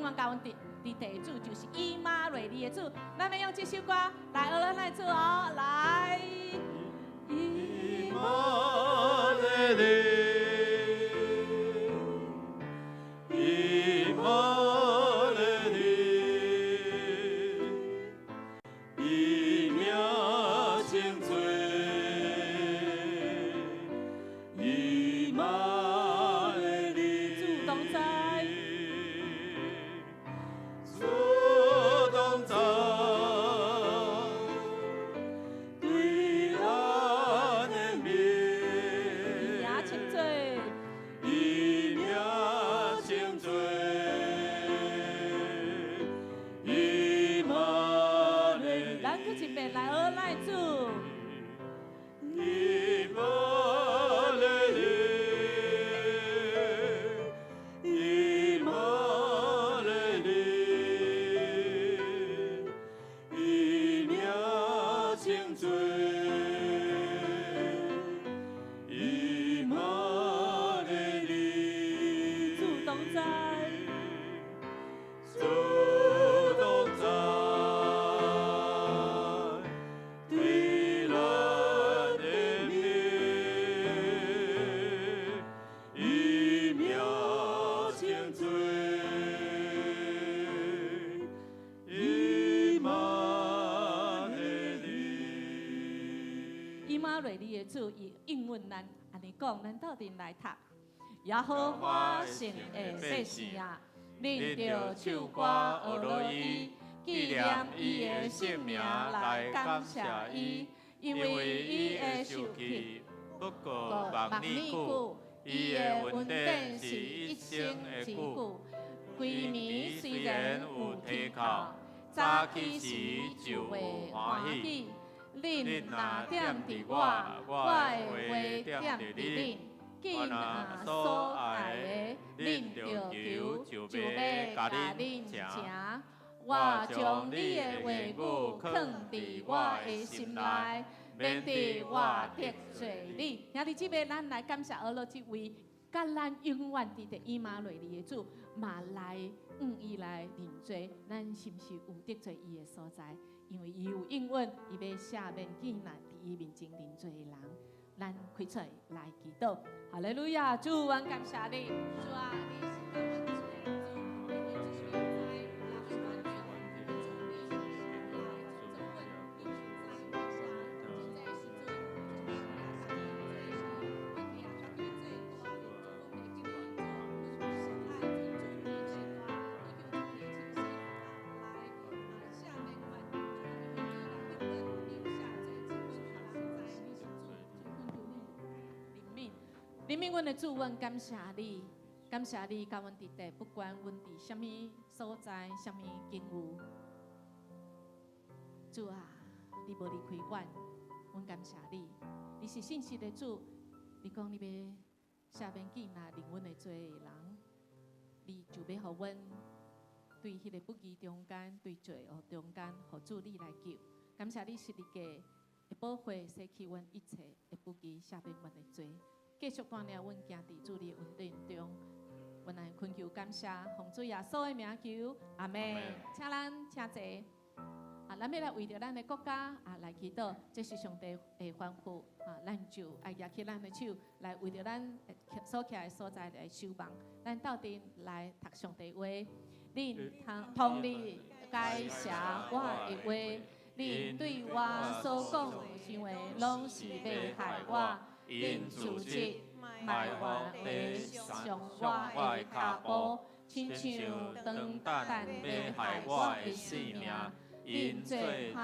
遠佮阮佇佇地的主，就是以馬內利的主。咱欲用這首歌來學咱的主哦，來。以馬內利，以馬內利，伊名稱做以馬內利。主同在，主同在，對咱的伊面，名稱做伊名稱做以馬內利。咱閣一遍來學咱的主。以馬內利，以馬內利，伊名稱做以馬內利。主同在，主同在，對咱的面，伊名稱做以馬內利。以馬內利的主，伊應允咱，按呢講，咱鬥陣來讀。耶和華神的百姓啊，恁著唱歌呵咾伊，紀念伊的聖名來感謝伊，因為伊的受氣不過萬年久，伊的恩典是一生的久。規暝雖然有啼哭，早起時就會歡喜。恁若惦佇我，我的話惦佇恁。見若所愛的，恁著求就欲共恁成。我將你的話語囥佇我的心內，免得我得罪你。兄弟姊妹，咱來感謝呵咾這位，佮咱永遠佇佇以馬內利的主，嘛來向伊來認罪。咱是毋是有得罪伊的所在？因為伊有應允，伊欲赦免見若佇伊面前認罪的人。咱開喙來祈禱，哈利路亞！主，阮感謝你，主啊，你是佮阮主的主，因為這是在人完全的主你來做阮，你是知真濟時陣，就是啊，家己做，阮啊家己做大，阮袂記得做，阮實愛尊主你最大，祈求主你親身來赦免阮，主啊，因為你來應允，你有赦罪之阮，予人知你是主，主懇求你憐憫。憐憫阮的主，阮感謝你，感謝你佮阮佇佇，不管阮佇啥物所在、啥物境遇，主啊，你無離開阮，阮感謝你，你是信實的主，你講你欲赦免見若認阮的罪的人，你就欲予阮對彼個不義中間、對罪惡中間，予主你來救。感謝你十字架的寶血洗去阮一切的不義，赦免阮的罪。繼續帶領阮行佇主你的恩典中，阮來懇求感謝，奉主耶穌的名求，阿門。請咱請坐。啊，咱欲來為著咱的國家啊來祈禱，這是上帝的吩咐啊，咱就愛舉起咱的手來為著咱所徛的所在來守望，咱鬥陣來讀上帝話，恁通耳解釋我的話，恁對我所講的話，攏是欲害我。恁自責埋怨地傷我的跤步，親像長膽欲害我的性命。𪜶做歹，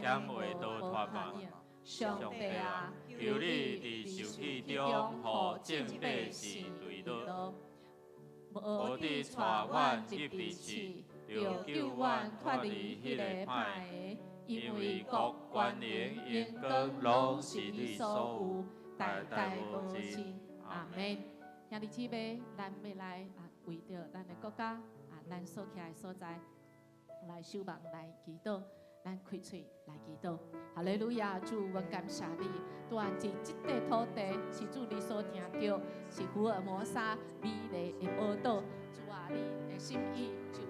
敢會逃脫嗎？上帝啊，求你佇受氣中，予眾百姓墜落，無得帶阮入佇試，著救阮脫離彼個歹的，因為國權榮榮光攏是你所有，代代無盡。阿門。兄弟姊妹，咱欲來啊，為著咱的國家啊，咱所徛的所在來守望來祈禱，咱開喙來祈禱。哈利路亞，主，阮感謝你，主啊，佇這塊土地是主你所定著，是福爾摩沙美麗的寶島。主啊，你的心意就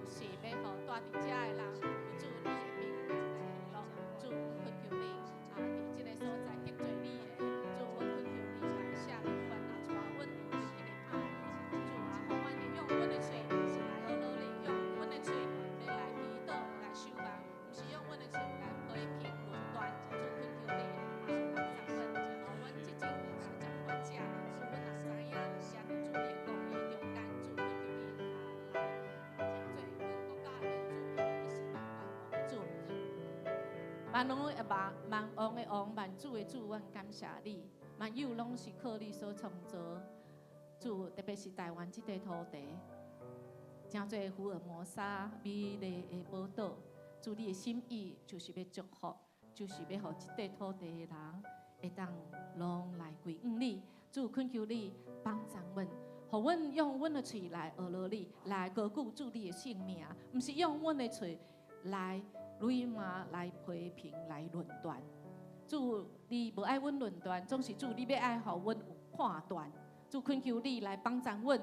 佇遮的人有主你的平安喜樂，主懇求你啊，佇這个所在得罪你的，主阮懇求你來赦免阮啊，帶阮離開彼个歹的，主啊，予阮會用阮的喙是來學努力，用阮的喙來祈禱來守望，毋是用阮的喙來批評論斷。主懇求你啊，幫助阮，予阮這種啊掌權者，使阮若知影行佇主你的公義中間，主懇求你啊來成做阮國家的民主，因為你是萬王的主。萬王的萬萬王的王，萬主的主，阮感謝你。萬有攏是靠你所創造，主特別是台灣這塊土地，成做福爾摩沙美麗的寶島。主你的心意就是欲祝福，就是欲予這塊土地的人會當攏來歸向你。主懇求你幫助阮，予阮用阮的喙來學落你，來高舉主你的聖名，毋是用阮的喙來辱罵、來批評、來論斷。主，你無愛阮論斷，總是主你欲愛予阮有判斷。主懇求你來幫助阮，予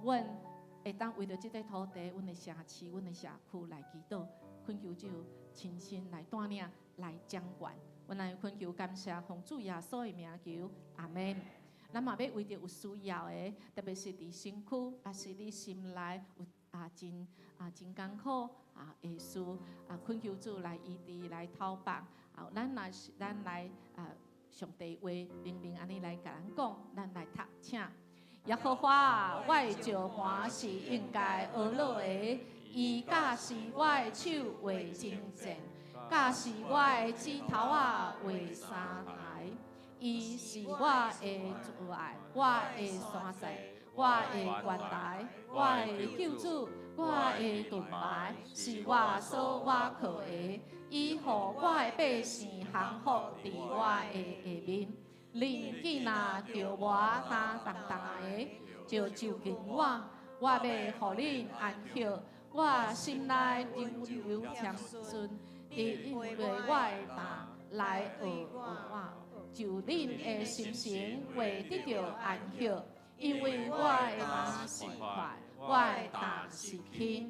阮會當為著這塊土地、阮的城市、阮的社區來祈禱。懇求主親身來帶領、來掌權。阮來懇求感謝，奉主耶穌的名求，阿門。咱嘛欲為著有需要的，特別是佇身軀，抑是你心內有啊真啊真艱苦啊的事啊，懇求主來醫治、來透放啊。咱來咱來啊，上帝話明明按呢來共咱講，咱來讀，請。耶和華，我的石磐是應該呵咾的，伊教示我的手畫征戰，教示我的指頭仔畫三台。伊是我的慈愛，我的山寨，我的懸台，我的救主，我的盾牌，是我所倚靠的。伊予我的百姓降服佇我的下面。恁囝若著磨擔重重的，就就近我，我欲予恁安息。我心內柔柔謙遜，因為我的擔來學我，就恁的心神會得著安息，因為我的擔是快，我的擔是輕。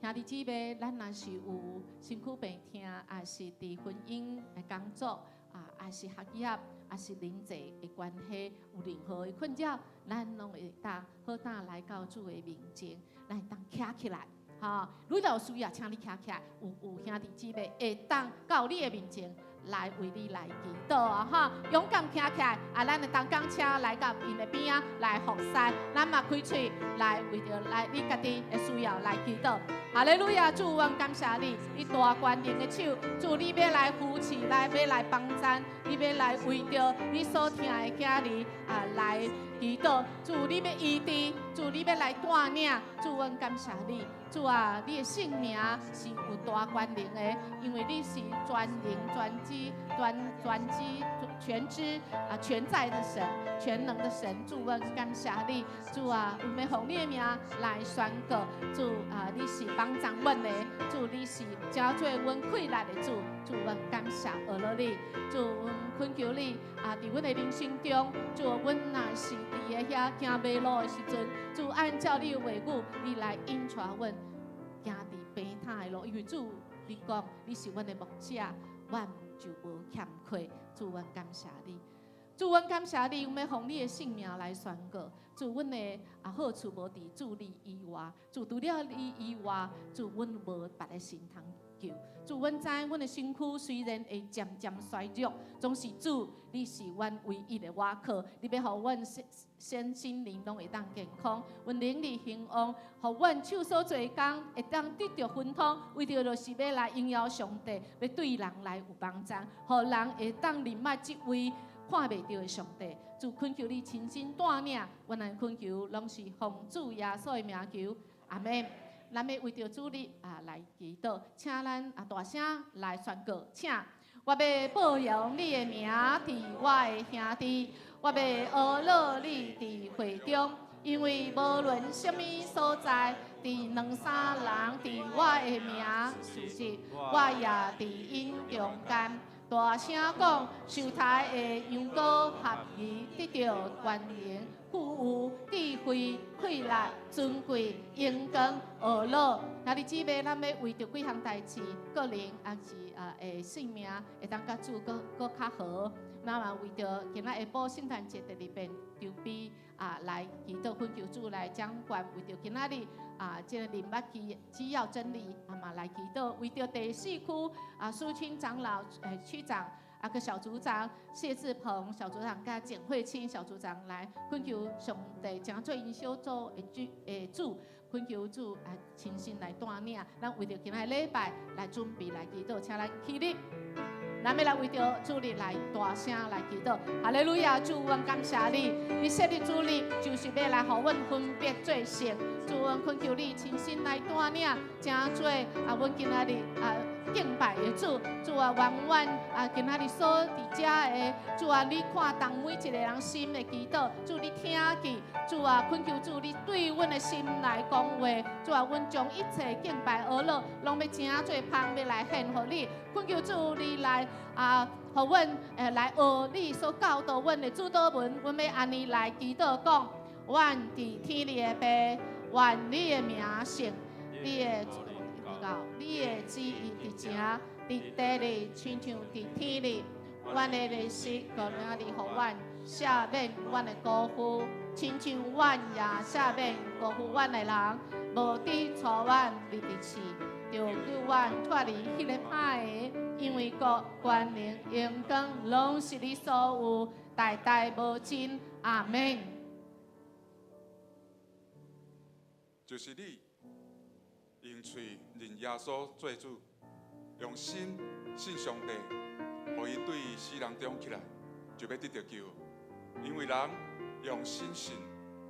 兄弟姊妹，咱若是有身軀病痛，抑是佇婚姻的工作，啊，抑是學業，抑是人際的關係，有任何的困擾，咱攏會當好膽來到主的面前，咱會當徛起來，吼。你若有需要，請你徛起來，有兄弟姊妹會當到你的面前來為你來祈禱啊！哈，勇敢徛起來，啊，咱會當講車來到𪜶的邊仔來服侍，咱嘛開喙來為著來你家己的需要來祈禱。哈利路亞，主，阮感謝你，你大權能的手，主你欲來扶持，來欲來幫贊，你欲來為著你所疼的囝兒啊來祈禱。主你欲醫治，主你欲來帶領，主阮感謝你。主啊，你的聖名是有大權能的，因為你是全能、全知、全全知、全知啊全在的神，全能的神。主，阮感謝你。主啊，阮欲奉你的名來宣告。主啊，你是幫助阮的，主你是成做阮氣力的主。主，阮感謝阿羅你。主，阮懇求你啊，佇阮的人生中，主，阮若是佇个遐行迷路的時陣，主按照你的話語，你來引帶阮行佇平坦的路，因為主你講你是阮的牧者，阮就無欠缺。主，阮感謝你。主，阮感謝你，阮欲奉你的聖名來宣告。主，阮的啊好處無佇主你以外，主除了你以外，主阮無別个神通求。主，阮知阮的身軀雖然會漸漸衰弱，總是主，你是阮唯一的倚靠。你欲予阮身身心靈攏會當健康，阮靈裡興旺，予阮手所做工會當得著亨通，為著就是欲來榮耀上帝，欲對人來有幫助，予人會當認捌這位看袂著的上帝。主懇求你親身帶領，阮來懇求，攏是奉主耶穌的名求，阿門。咱欲為著主日啊來祈禱，請咱啊大聲來宣告，請我欲報揚你的名，佇我的兄弟，我欲呵咾你佇會中，因為無論啥物所在，佇兩三人佇我的名聚集，我也佇𪜶中間。大聲講，受刣的羊羔合宜得著權能、富有、智慧、氣力、尊貴、榮光、呵咾。兄弟姊妹，咱欲為著幾項代誌，個人抑是啊的性命，會當佮主閣閣較好。那嘛為著今仔下晡聖誕節第二遍籌備啊，來祈禱懇求主來掌權。為著今仔日啊，這個靈捌記只要真理啊嘛來祈禱。為著第四區啊，蘇清長老區長啊個小組長謝志鵬小組長佮簡慧清小組長來懇求上帝，成做𪜶小組的主的主，懇求主啊親身來帶領。咱為著今仔禮拜來準備來祈禱，請咱起立。咱欲來為著主日來大聲來祈禱，哈利路亞！主，阮感謝你，你設立主日就是欲來予阮分別做聖。主，阮懇求你親身來帶領，成做啊，阮今仔日啊敬拜的主。主啊，願阮啊今仔日所佇遮的主啊，你看當每一個人心的祈禱，主你聽見。主啊，懇求主你對阮的心來講話。主啊，阮將一切敬拜呵咾，攏欲成做香，欲來獻予你。懇求主你來啊，予阮來學你所教導阮的主禱文，阮欲按呢來祈禱講：阮佇天裡的父，願你的名聖，你的到，你的旨意佇成，佇地裡親像佇天裡。阮的日食，今仔日予阮，赦免阮的過負，親像阮也赦免過負阮的人，無得帶阮入佇試，著救阮脫離彼個歹的，因為國、權能、榮光，攏是你所有，代代無盡。阿門。就是你用喙認耶穌做主，用心信上帝，予伊對死人中起來，就欲得著救。因為人用心信，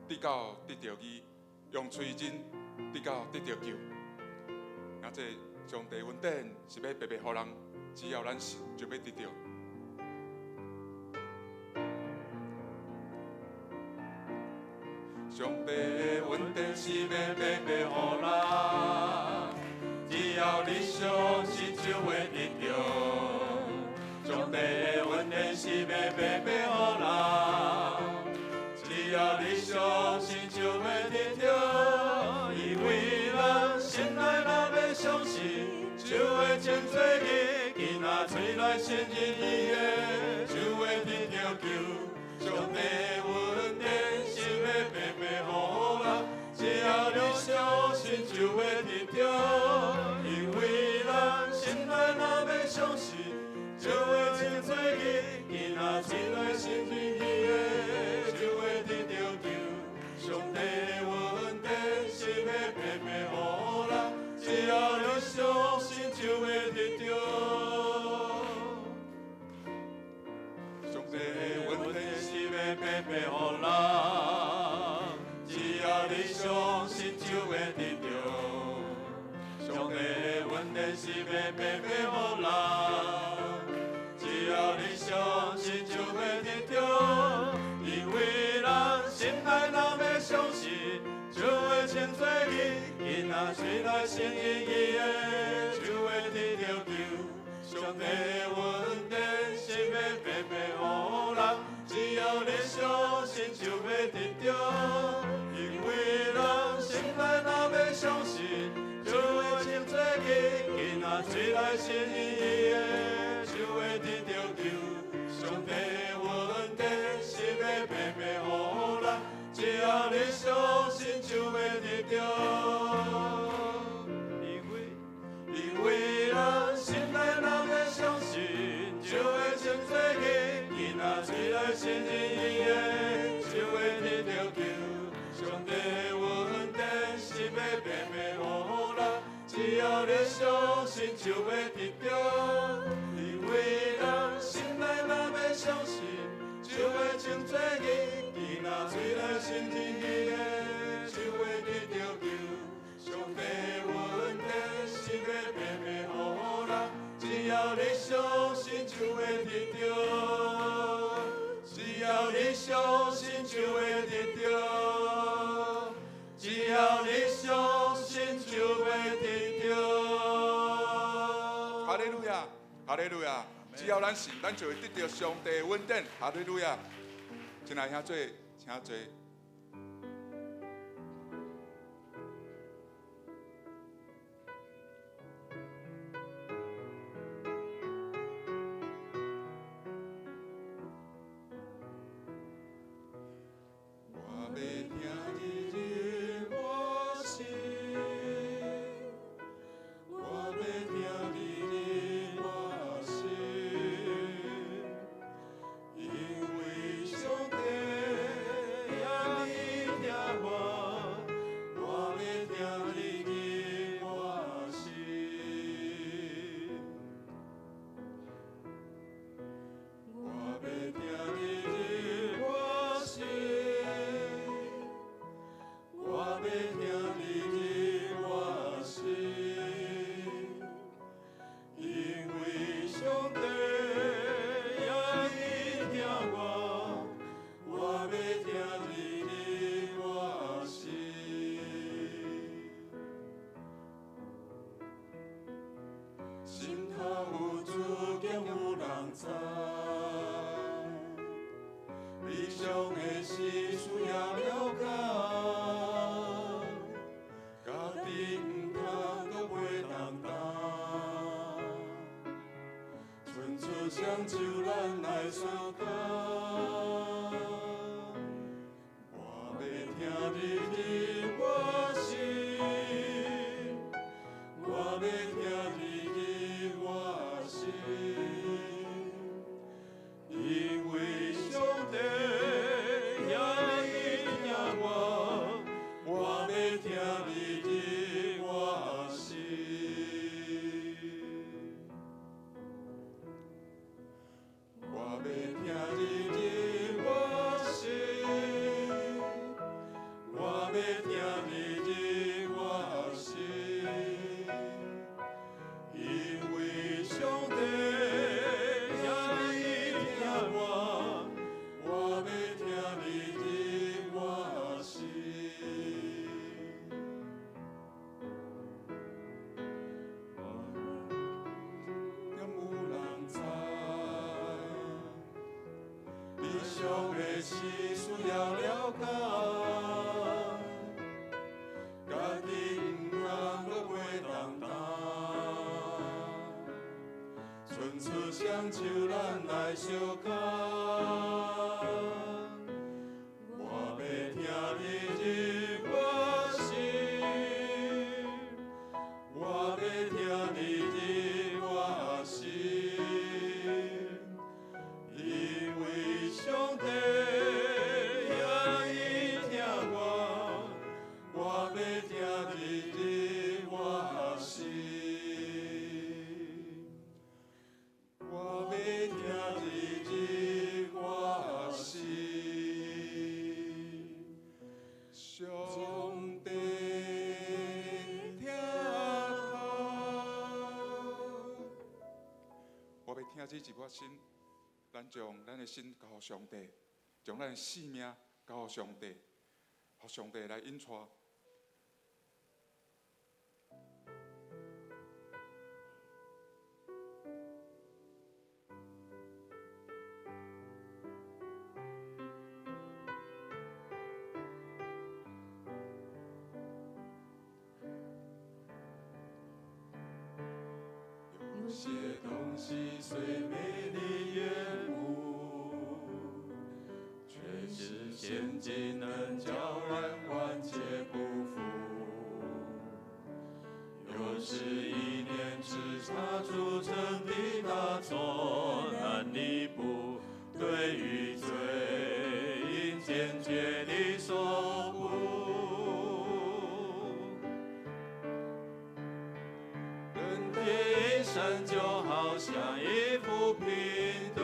得到得著義；用喙認，得到得著救。啊，這上帝恩典是欲白白予人，只要咱信，就欲得著。上帝的恩典是欲白白予人，只要你相信就會得著。上帝的恩典是欲白白予人，只要你相信就會得著。因為人心內若欲相信，就會稱做義；囡仔喙內承認伊的，就會得著救。上帝的恩典是欲白白予人，只要你相信就會得著。因為人心內若欲相信，就會稱做義；囡仔喙內承認伊的，就會得著救。上帝的恩典是欲白白予人，只要你相信就會得著。上帝的恩典是欲白白予人，只要你相信就會得著。上帝的恩典是欲白白予人，只要你相信就會得著。因為人心內若欲相信，就會稱做義；囡仔喙內承認伊的，就會得著救。上帝的恩典是欲白白予人，只要你相信就會得著。因為人心內若欲相信，就會稱做義；囡仔喙內承認伊的，就會得著救。上帝的恩典是欲白白予人，只要你相信就會得著。因為人心內若欲相信，就會稱做義；囡仔喙內承認伊的，就會得著救。上帝的恩典是欲白白予人，只要你相信就會得著。因為人心內若欲相信，就會稱做義；囡仔喙內承認伊的，就會得著救。上帝的恩典是欲白白予人，只要你相信就會得著。只要你相信就會得著。只要你相信就會得著。哈利路亞，哈利路亞！只要咱信，咱就會得著上帝的恩典。哈利路亞！親愛兄弟，請坐。聽日日活詩，我欲聽日日活詩，因為上帝遐爾疼我，我欲聽日日活詩。我欲聽日日活詩，我欲聽日日活詩，因為上帝遐爾疼我，我欲聽日日活詩。心頭有主見有人知，理想的事需要了解，家己毋通閣袂當擔，伸出雙手咱來相共。我欲聽日日活詩，我欲聽日日活詩，因為上帝遐爾疼我，我欲聽日日活詩。我欲聽日日活詩，我欲聽日日活詩，因為上帝遐爾疼我，我欲聽日日活詩。敢有人知，理想的事需要了解，家己毋通閣袂當擔，伸出雙手咱來相共。我欲聽日日活詩，我欲聽日日活詩，因為上帝遐爾疼我，我欲聽日日活詩，我欲聽日日活詩。上帝疼我，我欲聽這一抹心，咱將咱的心交予上帝，將咱的性命交予上帝，予上帝來引帶。有些東西雖美麗悅目，卻是陷阱，能叫人萬劫不復。有時一念之差築成的大錯，難彌補。對於罪，應堅決地說不。人的一生就好像一幅拼圖，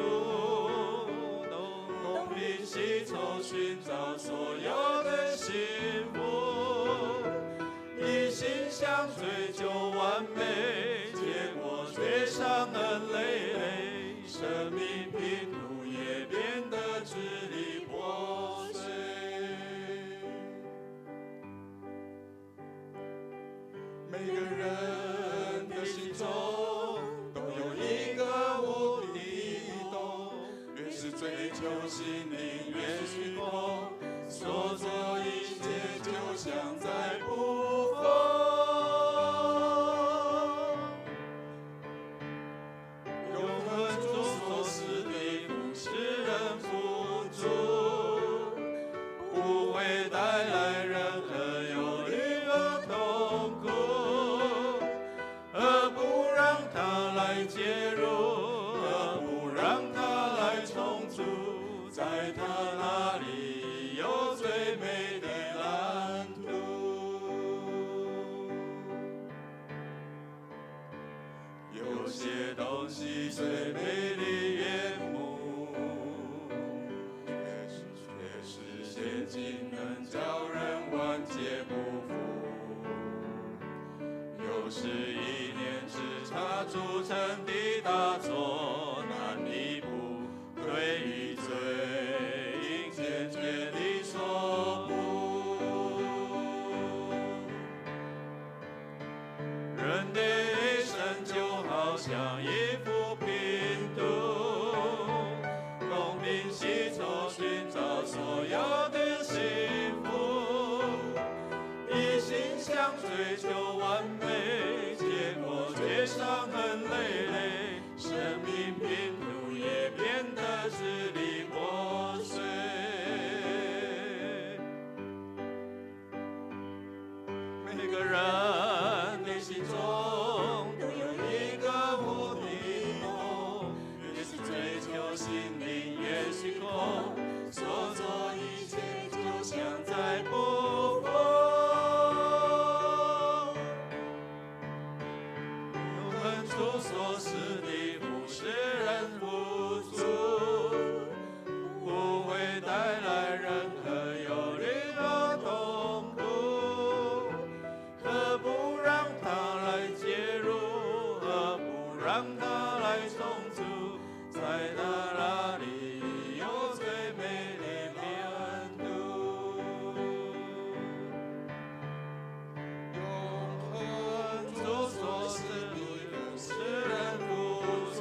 東拼西湊尋找所有的幸福，一心想追求完美，結果卻傷痕累累，生命拼圖也變得支離破碎。每個人的心中都有一個無底洞，越是追求心靈越虛空，所做一切就像在捕風。永恆主所賜的福使人富足，不會帶來就是一念之差铸成的大错，难弥补。对于罪，应坚决地说不。人的一生就好像一幅拼图，东拼西凑寻找所有的幸福，一心想追求完美，结果却伤痕累累，生命拼图也变得支离破碎。每个人的心中都有一个无底洞，越是追求心灵越虚空，所做一切就像在捕风。永恒主所赐的福使人富足，不会带来任何忧虑和痛苦。何不让它来介入？何不让它来重组？在他那里有最美的拼图。永恒主所赐的福使人富足，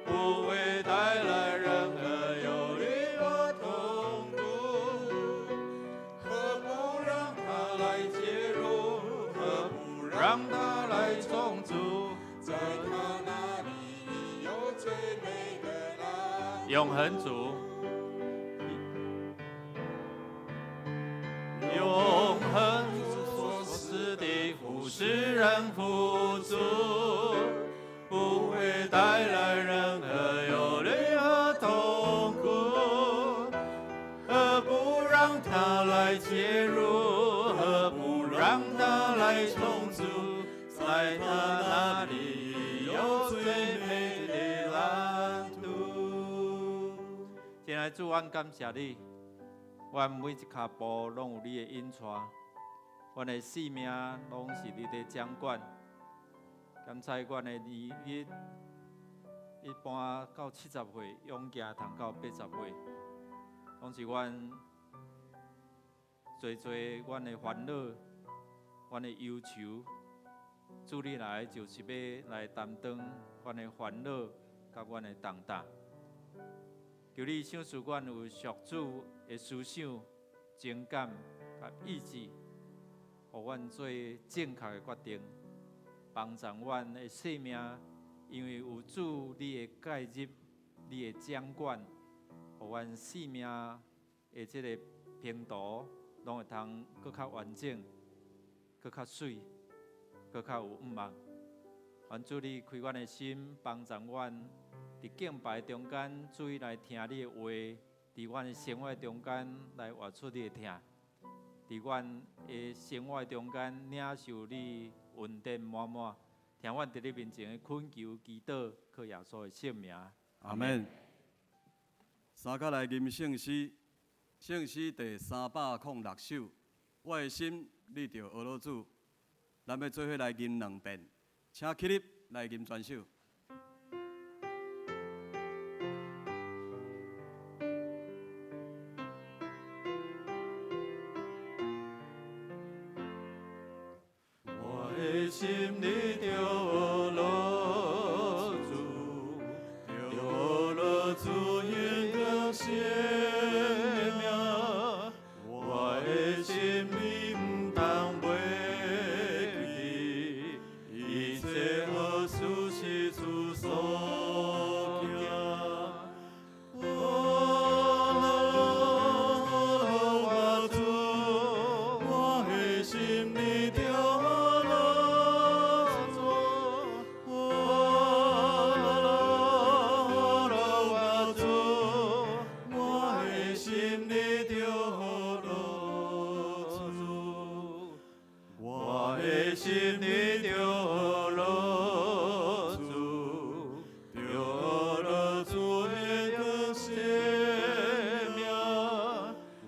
不会带来任何忧虑和痛苦。何不让它来介入？何不让它来重组？在他那里有最美的蓝图。永恒主，永恒主所赐的福使人富足，不会带来任何忧虑和痛苦。何不让它来介入？何不让它来重组？在他那里有最美的蓝图。亲爱的主，阮感谢你，阮每一跤步拢有你的引带，阮的性命拢是你伫掌管。感谢阮的年日，一般到70岁，勇行通到80岁，拢是阮济济阮的烦恼、阮的忧愁。主你来就是欲来担当阮的烦恼佮阮的重担。求你赏赐阮有属主的思想、情感佮意志，予阮做正确的决定，帮助阮的生命，因为有主你的介入、你的掌管，予阮生命的这个拼图拢会通阁较完整、阁较媠、阁较有向望。愿主你开阮的心，帮助阮伫敬拜中间，注意来听你的话；伫阮的生活中间来活出你的疼；伫阮的生活中间领受你恩典满满。听阮伫你面前的恳求祈祷，靠耶稣的圣名。阿门。三甲来吟圣诗，圣诗第306首。我的心，你著学落主。咱欲做伙来吟两遍，请起立来吟全首。我的心你著学落主，著学落主荣光生命。我的心你毋通袂记，一切好事是主所行。哦，我主，我的心你著学落主，哦，我主，我的心你著学落主，我的心你著学落主，著学落主荣光生命。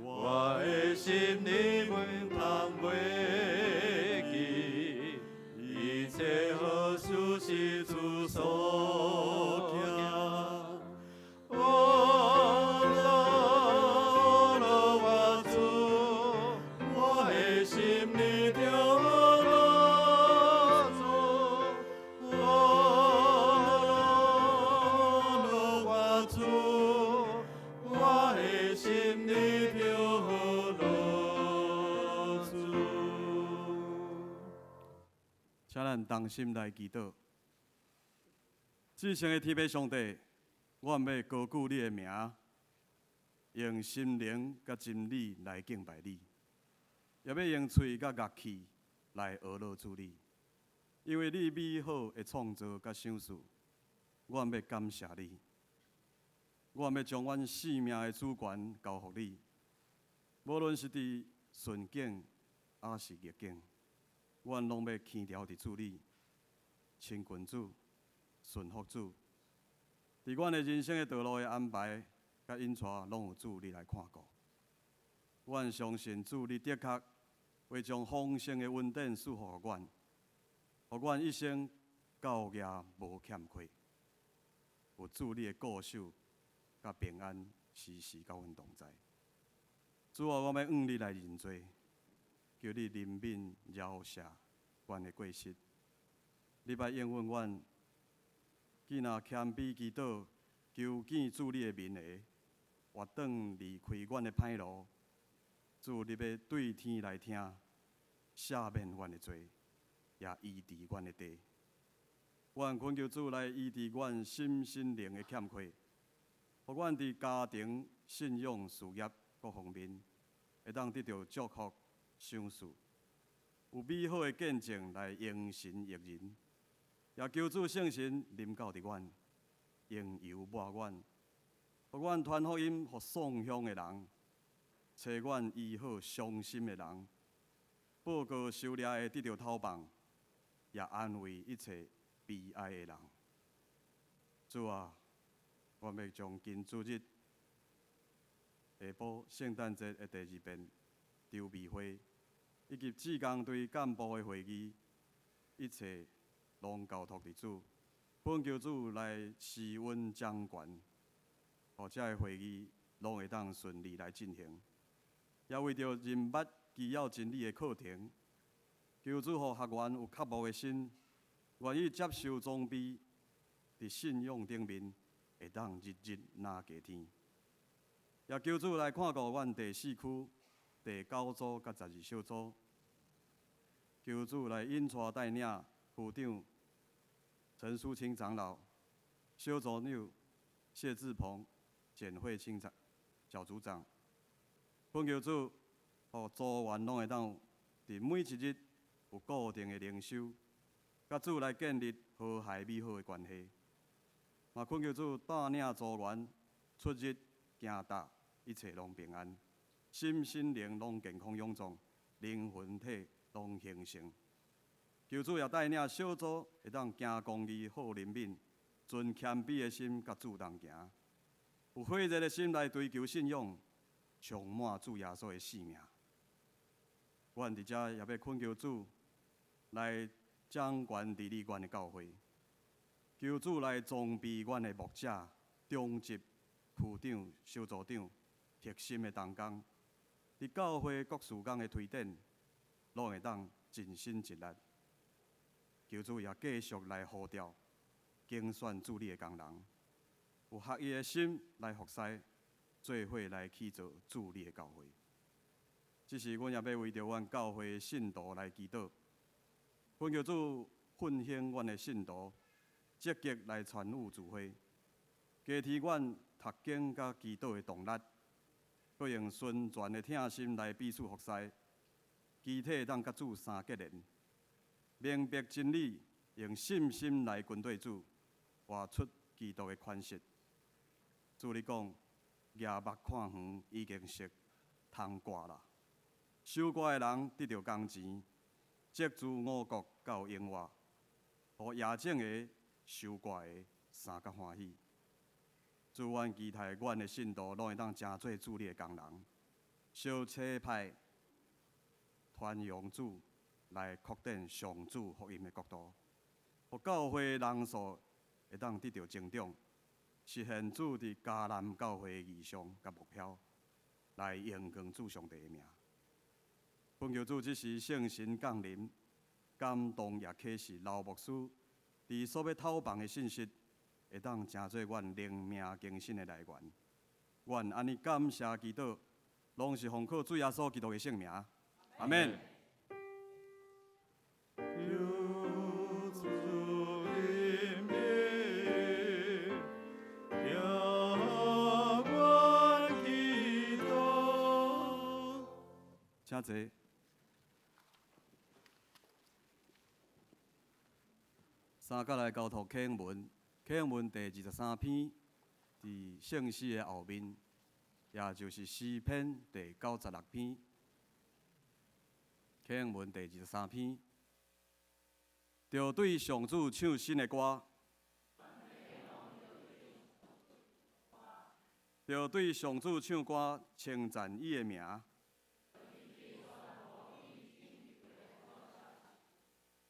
我的心你毋通袂记，請咱同心來祈禱。至聖的天父上帝，我欲高舉你的名，用心靈佮真理來敬拜你，也欲用喙佮樂器來呵咾主你。因為你美好的創造佮賞賜，我欲感謝你。我欲將阮性命的主權交予你，無論是佇順境抑是逆境，阮攏欲牽牢佇主你，親近主，順服主。佇阮的人生的道路的安排佮引帶，攏有主你來看顧。阮相信主，你的確會將豐盛的恩典賜予阮，予阮一生到夜無欠缺。有主你的顧守佮平安，時時佮阮同在。主啊，我欲向你來認罪，求你憐憫饒赦阮的過失。你捌應允阮，既若謙卑祈禱，求見主你的面的，活轉離開阮的歹路，主你欲對天來聽，赦免阮的罪，也醫治阮的地。阮懇求主來醫治阮心身靈的欠缺，予阮佇家庭、信仰、事業各方面，會當得著祝福、賞賜，有美好的見證來榮神益人。也求主聖神臨到佇阮，用油抹阮，予阮傳福音予喪鄉的人，揣阮醫好傷心的人，報告受掠的得著透放，也安慰一切悲哀的人。主啊，我欲將今主日下晡聖誕節的第二遍籌備會，以及志工隊幹部的會議，一切攏交託佇主，懇求主來施恩掌權，予這个會議攏會當順利來進行。也為著認捌基要真理的課程，求主予學員有渴慕的心，願意接受裝備，佇信仰頂面會當日日若加添。也求主來看顧阮第四區第九組佮12小組，求主來引帶帶領區長陳淑清長老、小組長謝志鵬、簡慧清長小組長，懇求主，予組員攏會當佇每一日有固定的靈修，佮主來建立和諧美好的關係。嘛懇求主帶領組員出入行踏，一切攏平安，心身靈攏健康勇壯，靈魂體攏興盛。求主也帶領小組會當行公義、好憐憫，存謙卑的心佮主同行，有火熱的心來追求信仰，充滿主耶穌的性命。阮佇遮也欲懇求主來掌權治理阮的教會，求主來裝備阮的牧者、長執、區長、小組長、核心的同工，佇教會各事工的推展，攏會當盡心盡力。求主也繼續來呼召、揀選主你的工人，有合一的心來服侍，做伙來起造主你的教會。這時，阮也欲為著阮教會的信徒來祈禱，懇求主奮興阮的信徒，積極來參與聚會，加添阮讀經佮祈禱的動力，閣用純全的疼心來彼此服侍，肢體會當佮主相結連，明白真理，用信心來跟隨主，活出基督的款式。主你講，舉目看遠已經熟通割啦。收割的人得著工錢，積貯五穀到永活，予野種的、收割的相佮歡喜。主，阮期待阮的信徒攏會當成做主你的工人，相差派傳揚主來擴展上主福音的國度，予教會人數會當得著增長，實現主佇迦南教會的異象佮目標，來榮光主上帝的名。懇求主這時聖神降臨，感動也啟示劉牧師，佇所欲透放的信息，會當成做阮靈命更新的來源。阮按呢感謝祈禱，攏是奉靠主耶穌基督的聖名。阿們。有坐。三角来交托启文，启文第23篇，佇圣诗的后面，也就是诗篇第96篇。启文第二十三篇，著对上主唱新的歌，著对上主唱歌，称赞伊的名。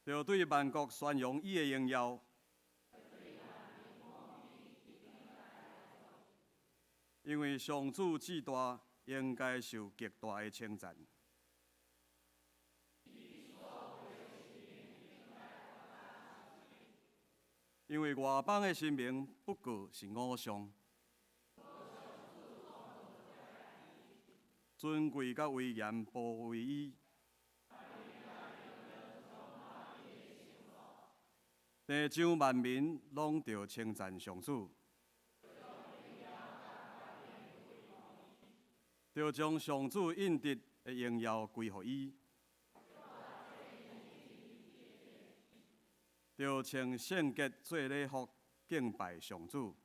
著对万国宣扬伊的荣耀，因为上主至大，应该受极大的称赞。因为外邦的神明不过是偶像，尊贵佮威严包围伊。地上万民拢著称赞上主，著将上主应得的荣耀归予伊，著穿圣洁做礼服敬拜上主。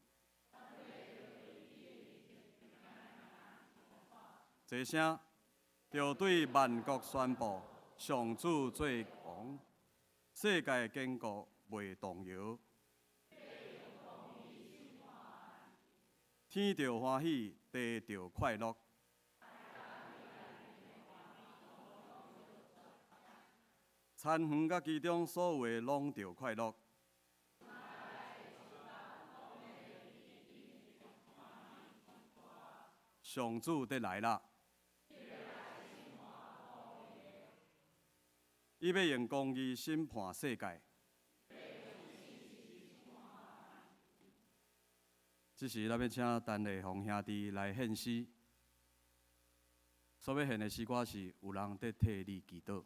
齐声，著对万国宣布上主做王，世界坚固袂动摇。天著欢喜，地著快乐。田园佮其中所有的拢著快乐。上主欲来啦！伊欲用公义审判世界。这时，咱欲请陈丽凤兄弟来献诗。所欲献的诗歌是：有人伫替你祈祷。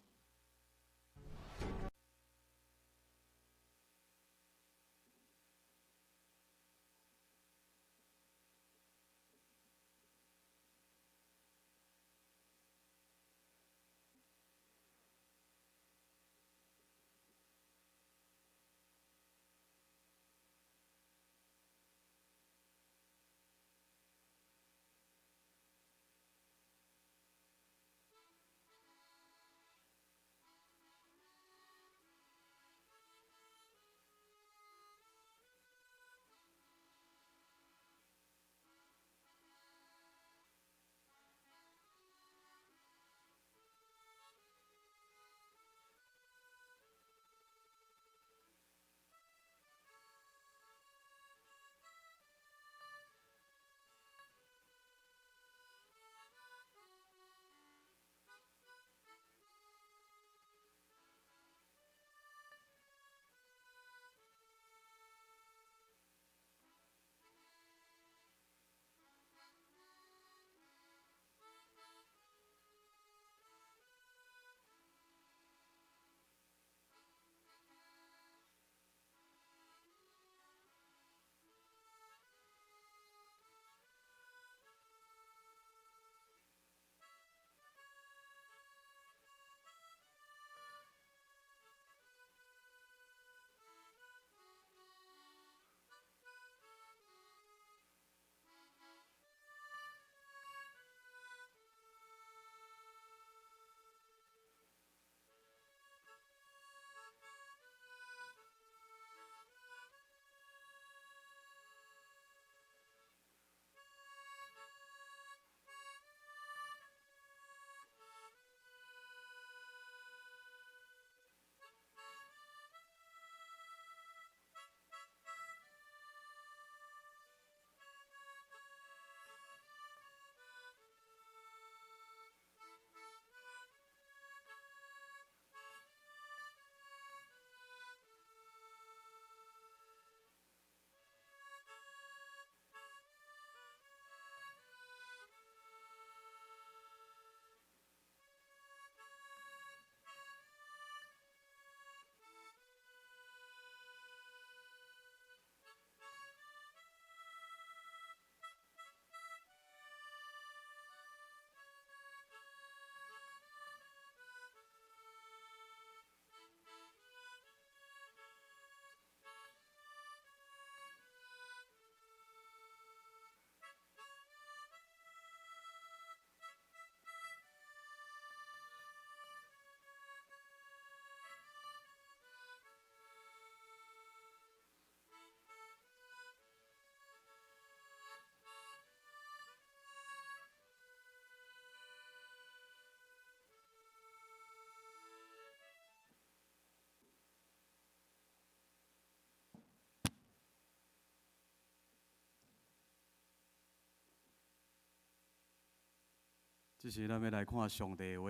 這時咱欲來看上帝的話。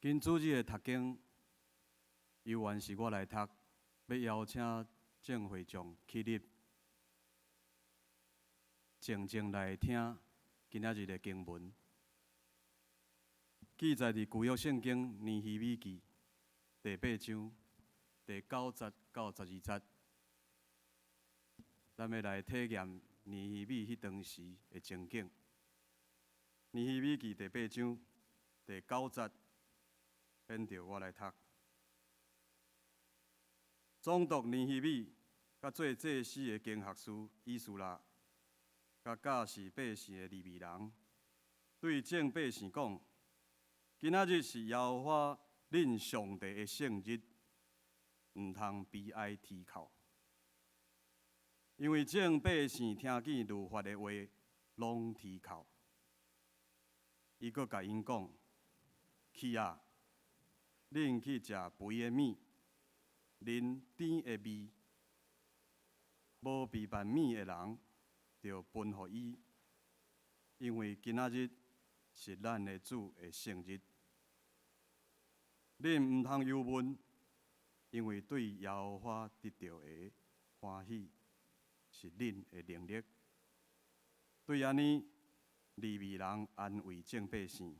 今主日的讀經，猶原是我來讀，欲邀請眾會眾起立，靜靜來聽今仔日的經文。記載佇舊約聖經尼希米記第八章第九節到十二節。咱欲來體驗尼希米彼當時的情景。尼希米記第八章第九節，免著我來讀。總督尼希米，佮做祭司的經學士以斯拉，佮教示百姓的利未人，對眾百姓講：今仔日是耶和華恁上帝的聖日，毋通悲哀啼哭，因為眾百姓聽見律法的話，攏啼哭。伊閣共𪜶講：去啊，恁去食肥的物，啉甜的味。無備辦物的人，著分予伊，因為今仔日是咱的主的聖日。恁毋通憂悶，因為對耶和華得著的歡喜是恁的能力。對按呢，利未人安慰眾百姓，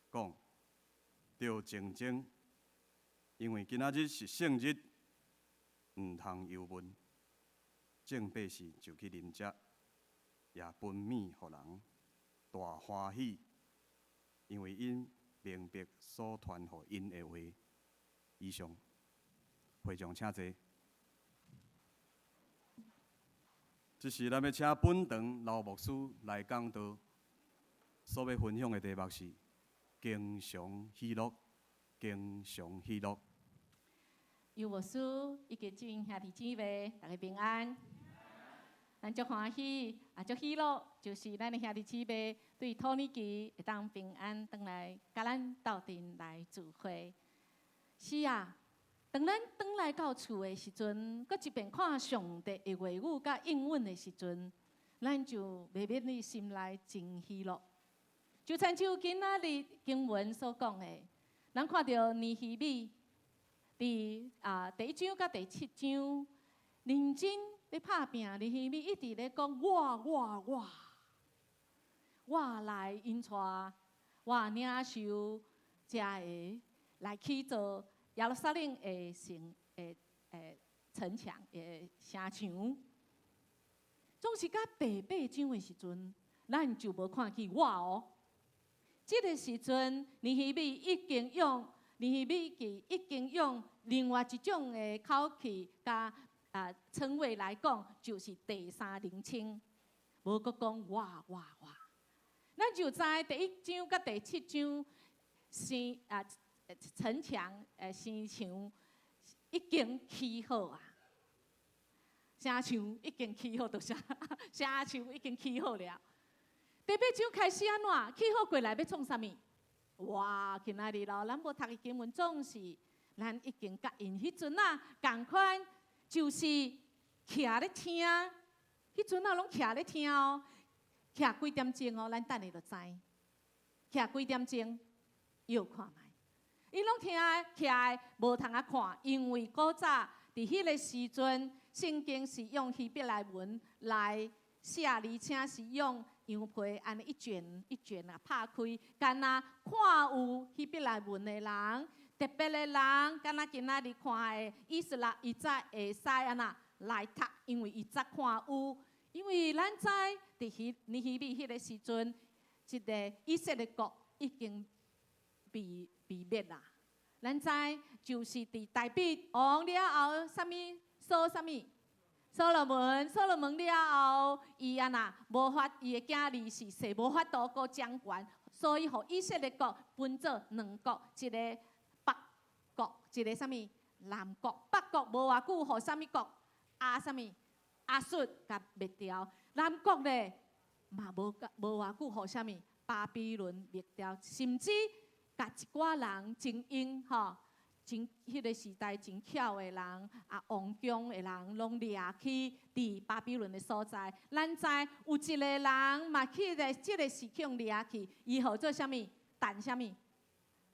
講：著靜靜，因為今仔日是聖日，毋通憂悶。眾百姓就去啉食，也分物予人，大歡喜，因為𪜶明白所傳予𪜶的話。以上，會眾請坐。這時，咱欲請本堂劉牧師來講道，所欲分享的題目是經常喜樂，經常喜樂。尤牧師以及眾兄弟姊妹，大家平安。咱足歡喜，也足喜樂，就是咱的兄弟姊妹對土耳其會當平安轉來，佮咱鬥陣來聚會。是啊，當咱轉來到厝的時陣，閣一遍看上帝的話語佮應允的時陣，咱就袂免佇心內真喜樂。就親像今仔日經文所講的，咱看著尼希米佇第一章佮第七章，認真咧拍拚，尼希米一直咧講我我我，我來引帶，我領袖遮个來起造耶路撒冷的城的城牆的城牆。總是到第八章的時陣，咱就無看見我哦。這个時陣，尼希米已經用尼希米記已經用另外一種的口氣，佮稱謂來講，就是第三人稱，無閣講我我我。咱就知第一章佮第七章，城城牆城牆已經起好啊，城牆已經起好，就是城牆已經起好了。第八章開始按怎？起好過來欲創啥物？哇！今仔日咯，咱無讀的經文總是咱已經佮𪜶彼陣仔仝款，就是徛咧聽，彼陣仔攏徛咧聽哦，徛幾點鐘哦，咱等下就知。徛幾點鐘，又看覓。𪜶攏聽徛無通仔看，因為古早佇彼个時陣，聖經是用希伯來文來寫，而且是用羊皮按呢一卷一卷啊拍開，敢若看有希伯來文的人，特別的人，敢若今仔日看的以斯拉，伊才會使按怎來讀，因為伊才看有。因為咱知佇彼尼希米彼个時陣，這个以色列國已經被被滅啦。咱知就是佇大衛王了後，啥物所啥物？所羅門，所羅門了後，伊按怎無法，伊的囝兒是勢無法度閣掌權，所以予以色列國分做兩國，一个北國，一个啥物南國。北國無偌久，予啥物國？亞啥物？亞述共滅掉。南國咧嘛無無偌久，予啥物？巴比倫滅掉，甚至共一寡人精英吼。真彼个時代真巧的人，啊，王宮的人，攏掠去佇巴比倫的所在。咱知有一个人嘛去咧，這个時刻掠去，伊號做啥物？但啥物？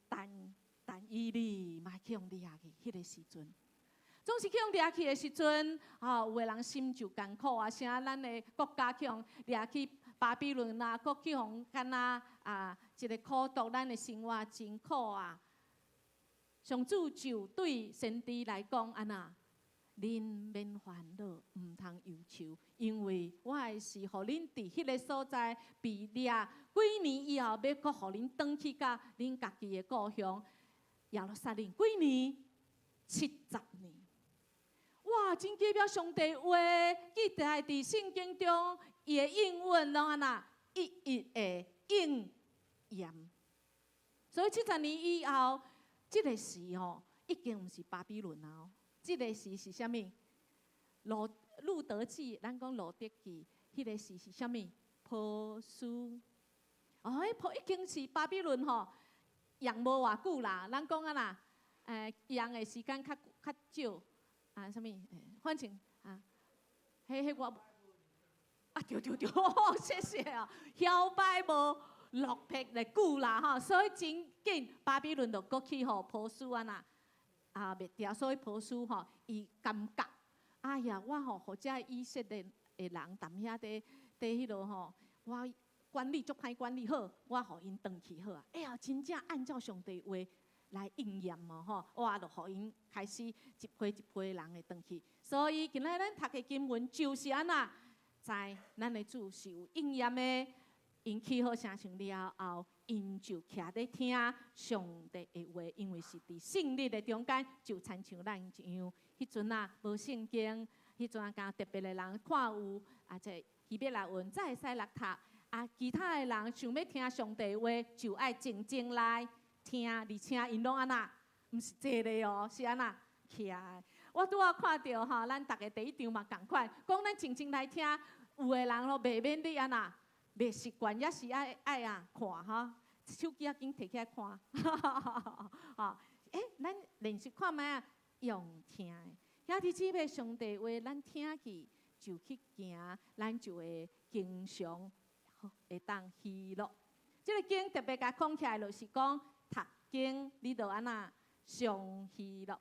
但但以理嘛去予掠去，彼个時陣，總是去予掠去的時陣，啊，有的人心就艱苦啊，啥咱的國家去予掠去巴比倫啊，閣去予敢若啊，一个苦毒，咱的生活真苦啊。上主就對先知來講，按怎？恁免煩惱，毋通憂愁，因為我的是予恁佇彼个所在被掠幾年以後，欲閣予恁轉去到恁家己的故鄉耶路撒冷。幾年？70年。哇！真奇妙，上帝話記載佇聖經中，伊的應允攏按怎一一的應驗。所以七十年以後，這个時吼已經毋是巴比倫啊！這个時是啥物？路路得記，咱講路得記，彼个時是啥物？波斯。哦，彼波已經是巴比倫吼，用無偌久啦。咱講啊啦，用的時間較較少啊，啥物？反正啊，彼彼我啊，對對對，謝謝啊，搖擺無落魄的久啦吼，所以真緊巴比倫就閣去予波斯按怎啊滅掉，所以波斯吼伊感覺，哎呀，我吼予這以色列的人踮遐佇佇彼落吼，我管理足歹管理好，我予𪜶轉去好啊。哎呀，真正按照上帝話來應驗哦吼，我就予𪜶開始一批一批人會轉去。所以今仔咱讀的經文就是按怎，知咱的主是有應驗的，𪜶起好城牆了後，𪜶就徛咧聽上帝的話，因為是佇聖日的中間，就親像咱一樣。彼陣啊，無聖經，彼陣啊，敢特別的人看有啊，這希伯來文才會使來讀。啊，其他的人想欲聽上帝話，就愛靜靜來聽，而且𪜶攏按怎？毋是坐咧哦，是按怎？徛的。我拄仔看著吼，咱逐个第一張嘛仝款，講咱靜靜來聽，有的人咯袂免你按怎？袂習慣，抑是愛愛啊看吼，手機仔緊提起來看，吼，欸，咱練習看覓啊，用聽的。兄弟姊妹，上帝話咱聽去就去行，咱就會經常會當喜樂。這个經特別共講起來，就是講讀經，你就按怎常喜樂，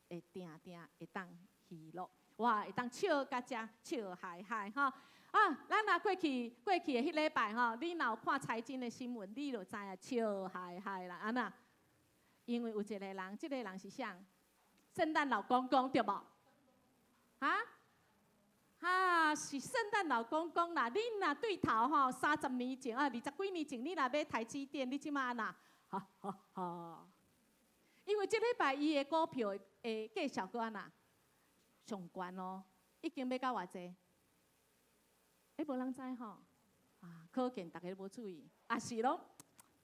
會定定會當喜樂，哇，會當笑甲遮笑嗨嗨吼。啊，咱若過去過去的彼禮拜吼，你若有看財經的新聞，你就知影笑嗨嗨啦，按怎？因為有一個人，這個人是啥？聖誕老公公對無？哈？哈，是聖誕老公公啦！你若對頭吼，30年前啊，20幾年前，你若買台積電，你這馬按怎？哈哈哈！因為這禮拜伊的股票的價數閣按怎？上懸哦，已經買到偌濟？欸，無人知吼，啊，可見逐家無注意，啊是攏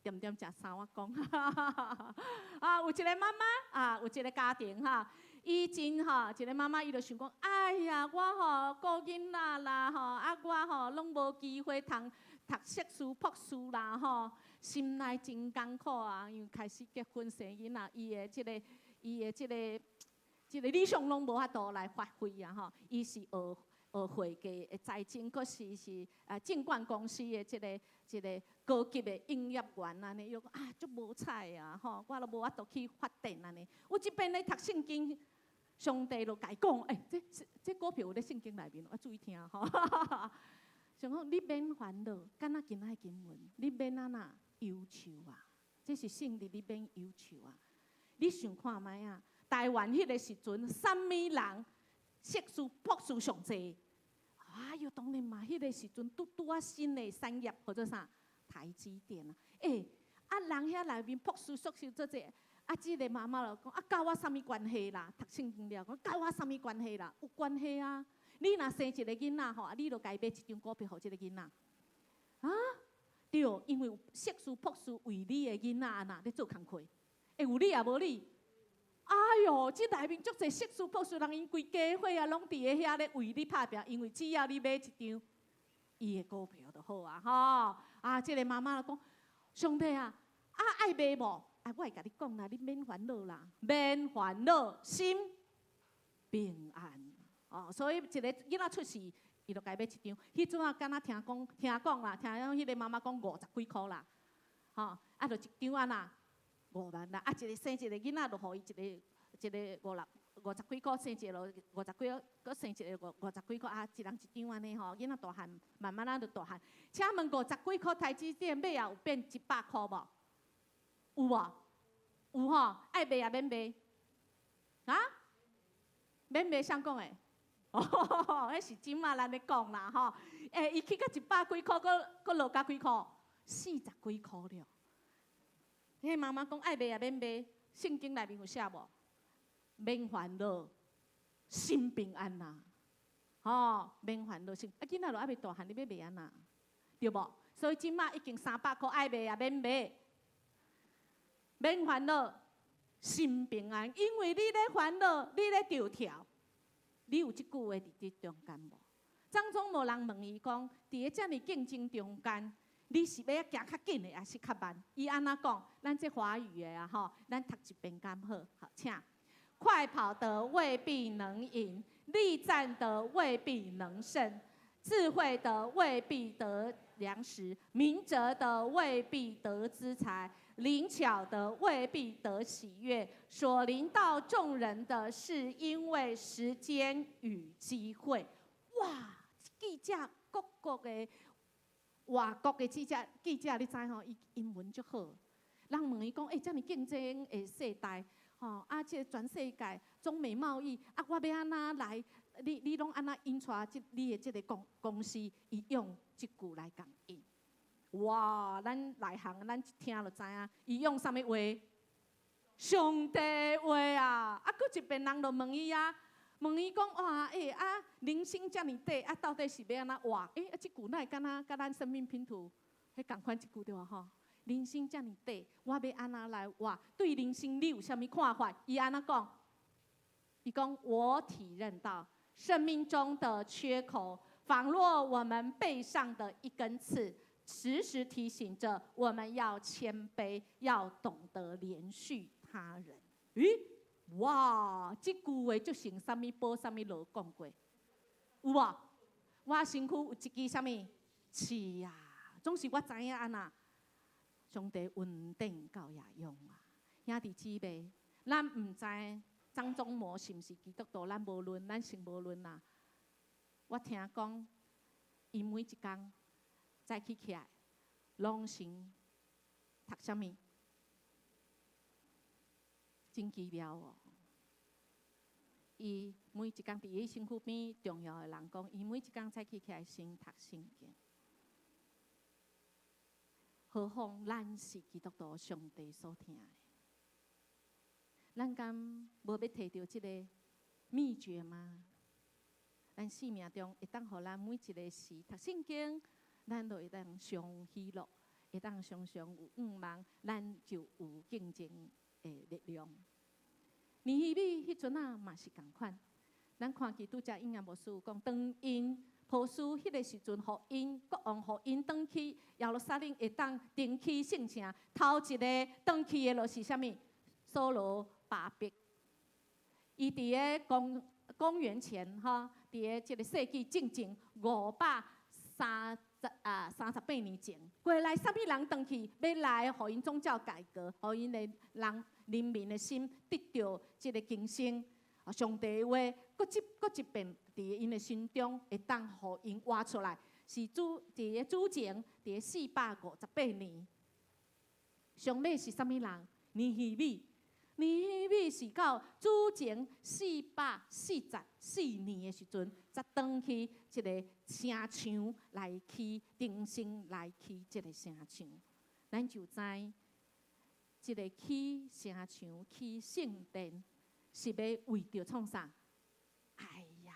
恬恬食三碗公。啊，有一個媽媽啊，有一個家庭哈，以前吼，一個媽媽伊就想講，哎呀，我吼顧囡仔啦吼，啊我吼攏無機會通讀碩士、博士啦吼，心內真艱苦啊，因為開始結婚生囡仔，伊的這個，伊的這個，這個理想攏無法度來發揮啊吼，伊是學學會計的財經，閣是是啊證券公司的這個這個高級的營業員按呢，伊就講啊足無彩啊吼，我都無法度去發展按呢。有一遍咧讀聖經，上帝就共伊講，欸，這這股票有咧聖經內面，愛注意聽吼。想講你免煩惱，敢若今仔的經文，你免按怎憂愁啊？這是聖日，你免憂愁啊！你想看覓啊？台灣彼个時陣，啥物人碩士、博士上濟？哎喲，當然嘛，彼个時陣拄拄仔新的產業，叫做啥？台積電啊！欸，啊人遐內面博士、碩士做這，啊，這个媽媽就講啊，佮我啥物關係啦？讀聖經了，講佮我啥物關係啦？有關係啊！你若生一個囡仔吼，啊，你就共伊買一張股票予這個囡仔。啊？對，因為碩士、博士為你的囡仔按怎咧做工課，會有理抑無理？哎喲，這內面足濟碩士、博士人，𪜶規家伙啊，攏佇咧遐咧為你拍拼，因為只要你買一張伊的股票就好啊，吼！啊，這個媽媽就講：上帝啊，啊愛買無？啊，我會共你講啦，你免煩惱啦，免煩惱，心平安。哦，所以一個囡仔出世，伊就共伊買一張。彼陣啊，敢若聽講，聽講啦，聽講彼個媽媽講五十幾箍啦。吼，啊，就一張按怎5萬啦，啊，一个生一个囡仔，就予伊一个一个五六五十幾箍，生一个五十幾，閣生一個五十幾箍，啊，一人一張按呢吼，囡仔大漢，慢慢仔就大漢。請問五十幾箍台積電尾仔有變100箍無？有無？有吼，愛賣也免賣，啊？免賣誰講的？哦，彼是這馬咱咧講啦吼。欸，伊起到100幾箍，閣閣落甲幾箍？40幾箍了。彼媽媽講愛賣也免賣，聖經內面有寫無？免煩惱，心平安啦。吼，免煩惱心，啊，囡仔都猶未大漢，你欲賣按怎？對無？所以這馬已經300箍，愛賣也免賣。免煩惱，心平安，因為你咧煩惱，你咧著跳，你有這句話佇這中間無？張忠謀人問伊講，佇咧遮爾競爭中間，你是欲行較緊的，抑是較慢？伊按怎講？咱這華語的啊，吼，咱讀一遍敢好？好，請。快跑的未必能贏，力戰的未必能勝，智慧的未必得糧食，明哲的未必得資財，靈巧的未必得喜悅。所臨到眾人的是因為時間與機會。哇！記者各國的外國的記者，記者你知吼？伊英文足好。人問伊講：欸，遮爾競爭的世代，吼啊！這個全世界中美貿易，啊，我欲按怎來？你攏按怎引帶這你的這个公司？伊用這句來共應。哇！咱內行，咱一聽就知影，伊用啥物話？上帝話啊！啊，閣一遍人就問伊啊，問伊講：哇！欸啊，人生遮爾短，啊，到底是欲按怎活？欸，啊，這句哪會敢若佮咱生命拼圖彼仝款一句對無吼？人生遮爾短，我欲按怎來活？對人生你有啥物看法？伊按怎講？伊講：我體認到生命中的缺口，仿若我們背上的一根刺，時時提醒着我們要謙卑，要懂得憐恤他人。咦？哇！這句話就像啥物寶、啥物路講過，有無？我身軀有一支啥物刺啊？總是我知影按怎，上帝恩典夠也用啊！兄弟姊妹，咱毋知張忠謀是毋是基督徒，咱無論，咱先無論啦。我聽講，伊每一工早起起來，攏先讀啥物？真奇妙哦！伊每一工佇伊身軀邊重要的人講，伊每一工早起起來先讀聖經。何況咱是基督徒，上帝所疼的，咱敢無欲提著這个秘訣嗎？咱生命中會當予咱每一个時讀聖經，咱就會當上喜樂，會當常常有向望，咱就有競爭的力量。尼希米彼陣仔嘛是仝款，咱看見拄才英牧師有講，當𪜶波斯彼个時陣，予𪜶國王予𪜶轉去耶路撒冷，會當重起聖城。頭一个轉去的就是啥物？所羅巴伯。伊佇个公元前吼，佇个這个世紀進前538年前，過來啥物人轉去，欲來予𪜶宗教改革，予𪜶的人人民的心得著這个更新。上帝的話，閣一遍佇𪜶的心中會當予𪜶活出來，是主佇个主前佇个458年。上尾是啥物人？尼希米，尼希米是到主前444年的時陣，才轉去這个城牆來起，重新來起這个城牆。咱就知，這个起城牆、起聖殿，是欲為著創啥？哎呀，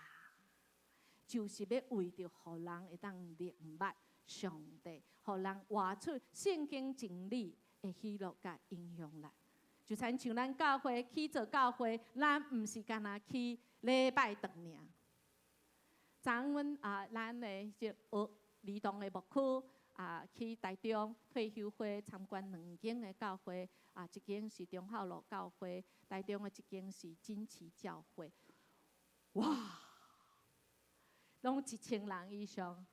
就是欲為著予人會當明白上帝，予人活出聖經真理的喜樂佮影響力。就親像咱教會去做教會，咱毋是干焦去禮拜堂爾。昨昏啊，咱的這學兒童的牧區啊，去台中退休會參觀兩間的教會啊，一間是忠孝路教會，台中的一間是錦旗教會。哇，攏1000人以上。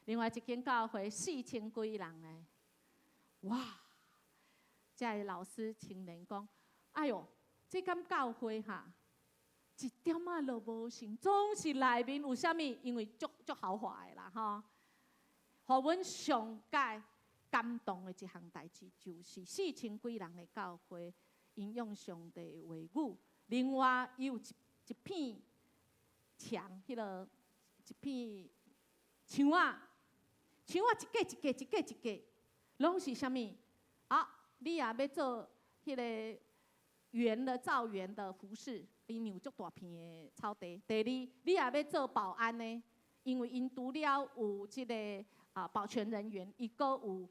另外一間教會4000幾人的，哇！遮个老師青年講：哎喲，這間教會哈，一點仔都無像，總是內面有啥物？因為足足豪華的啦，吼。予阮上蓋感動的一項代誌，就是四千幾人的教會，𪜶用上帝的話語。另外，伊有一片牆，彼個一片牆仔，牆仔一格一格一格一格，攏是啥物？啊，你若欲做彼個園的造園的服飾，𪜶有足大片的草地。第二，你若欲做保安的，因為𪜶除了有這個保全人員，伊閣有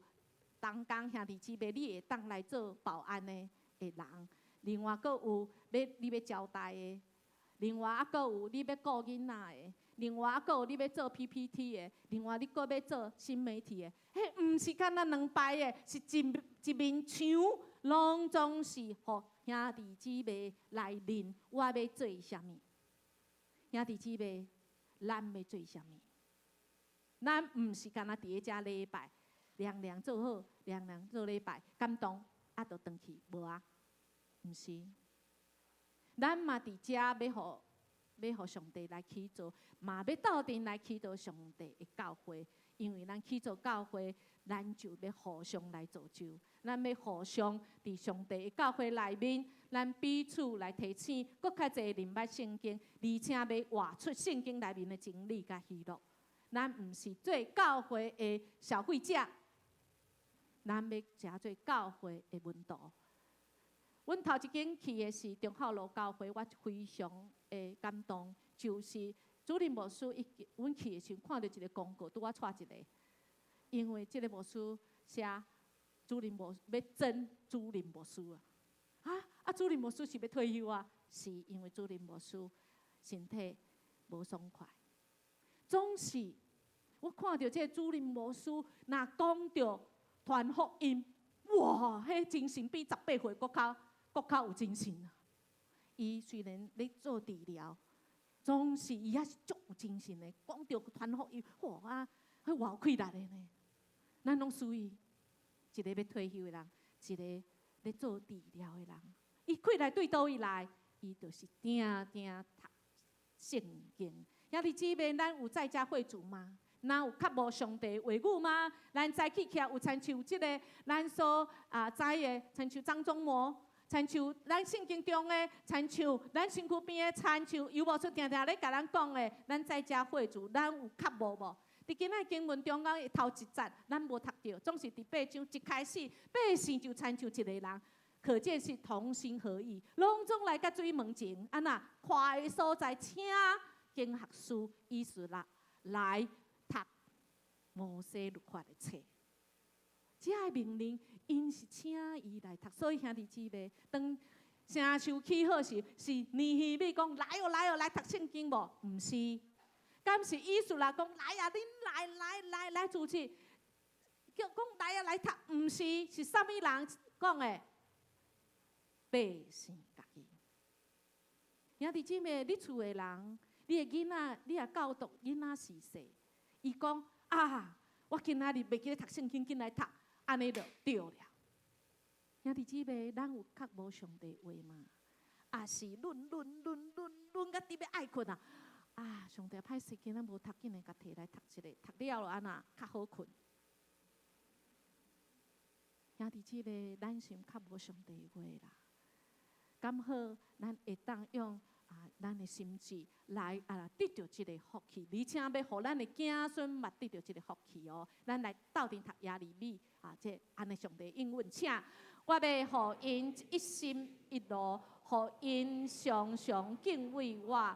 同工兄弟姊妹，你會當來做保安的人。另外，閣有欲你欲招待的，另外猶閣有你欲顧囡仔的，另外猶閣有你欲做 PPT 的，另外你閣欲做新媒體的。彼毋是干焦兩排的，是一一面牆，攏總是予兄弟姊妹來認我欲做啥物。兄弟姊妹，咱欲做啥物？咱毋是干焦佇咧遮禮拜，涼涼做好，涼涼做禮拜，感動啊，就轉去無啊？毋是，咱嘛佇遮欲予上帝來起造，嘛欲鬥陣來起造上帝的教會。因為咱起造教會，咱就欲互相來造就，咱欲互相佇上帝的教會內面，咱彼此來提醒，閣較濟認捌聖經，而且欲活出聖經內面的真理佮喜樂。咱毋是做教會的消費者，咱欲成做教會的門徒。阮頭一間去的是忠孝路教會，我非常的感動，就是主任牧師伊，阮去的時陣看著一個公告，拄仔帶一个，因為這个牧師寫主任牧欲徵主任牧師啊，啊主任牧師是欲退休啊？是因為主任牧師身體無爽快，總是我看著這个主任牧師，若講著傳福音，哇，彼精神比18歲閣較閣較有精神啊！伊雖然咧做治療，總是伊猶是足有精神的。講著傳福音，哇啊，彼偌有氣力的呢！咱攏屬於一个欲退休的人，一个咧做治療的人。伊氣力對佗位來？伊就是定定讀聖經。兄弟姊妹，咱有在家會主嗎？咱有渴慕上帝話語嗎？咱早起起來有親像這个咱所知的，親像張忠謀，親像咱聖經中的，親像咱身軀邊的，親像尤牧師定定咧共咱講的，咱在家會主，咱有渴慕無？佇今仔經文中間頭一節，咱無讀著，總是佇八章一開始，百姓就親像一个人，可見是同心合意，攏總來佮水門前，按怎看的所在，請經學師以斯拉來讀摩西律法的冊。這个命令，𪜶是請伊來讀，所以兄弟姊妹，當城樹起好時，是尼希米講來哦來哦來讀聖經無？毋是，敢是以斯拉講來啊，恁來來來來主持，叫講來啊來讀，毋是，是啥物人講的？百姓家己。兄弟姊妹，你厝的人，你的囡仔，你若教導囡仔是細，伊講啊，我今仔日袂記咧讀聖經，緊來讀。按呢就對了。兄弟姊妹，咱有渴慕上帝話嗎？抑是論論論論論甲佇欲愛睏啊！啊，上帝歹勢，今仔無讀，緊來共提來讀一下，讀了按怎較好睏。兄弟姊妹，咱是毋渴慕上帝話啦？敢好，咱會當用咱的心志來得著這个福氣，而且欲予咱的子孫嘛得著這个福氣哦。咱來鬥陣讀耶利米啊，這按呢上帝應允，請我欲予𪜶一心一路，予𪜶常常敬畏我，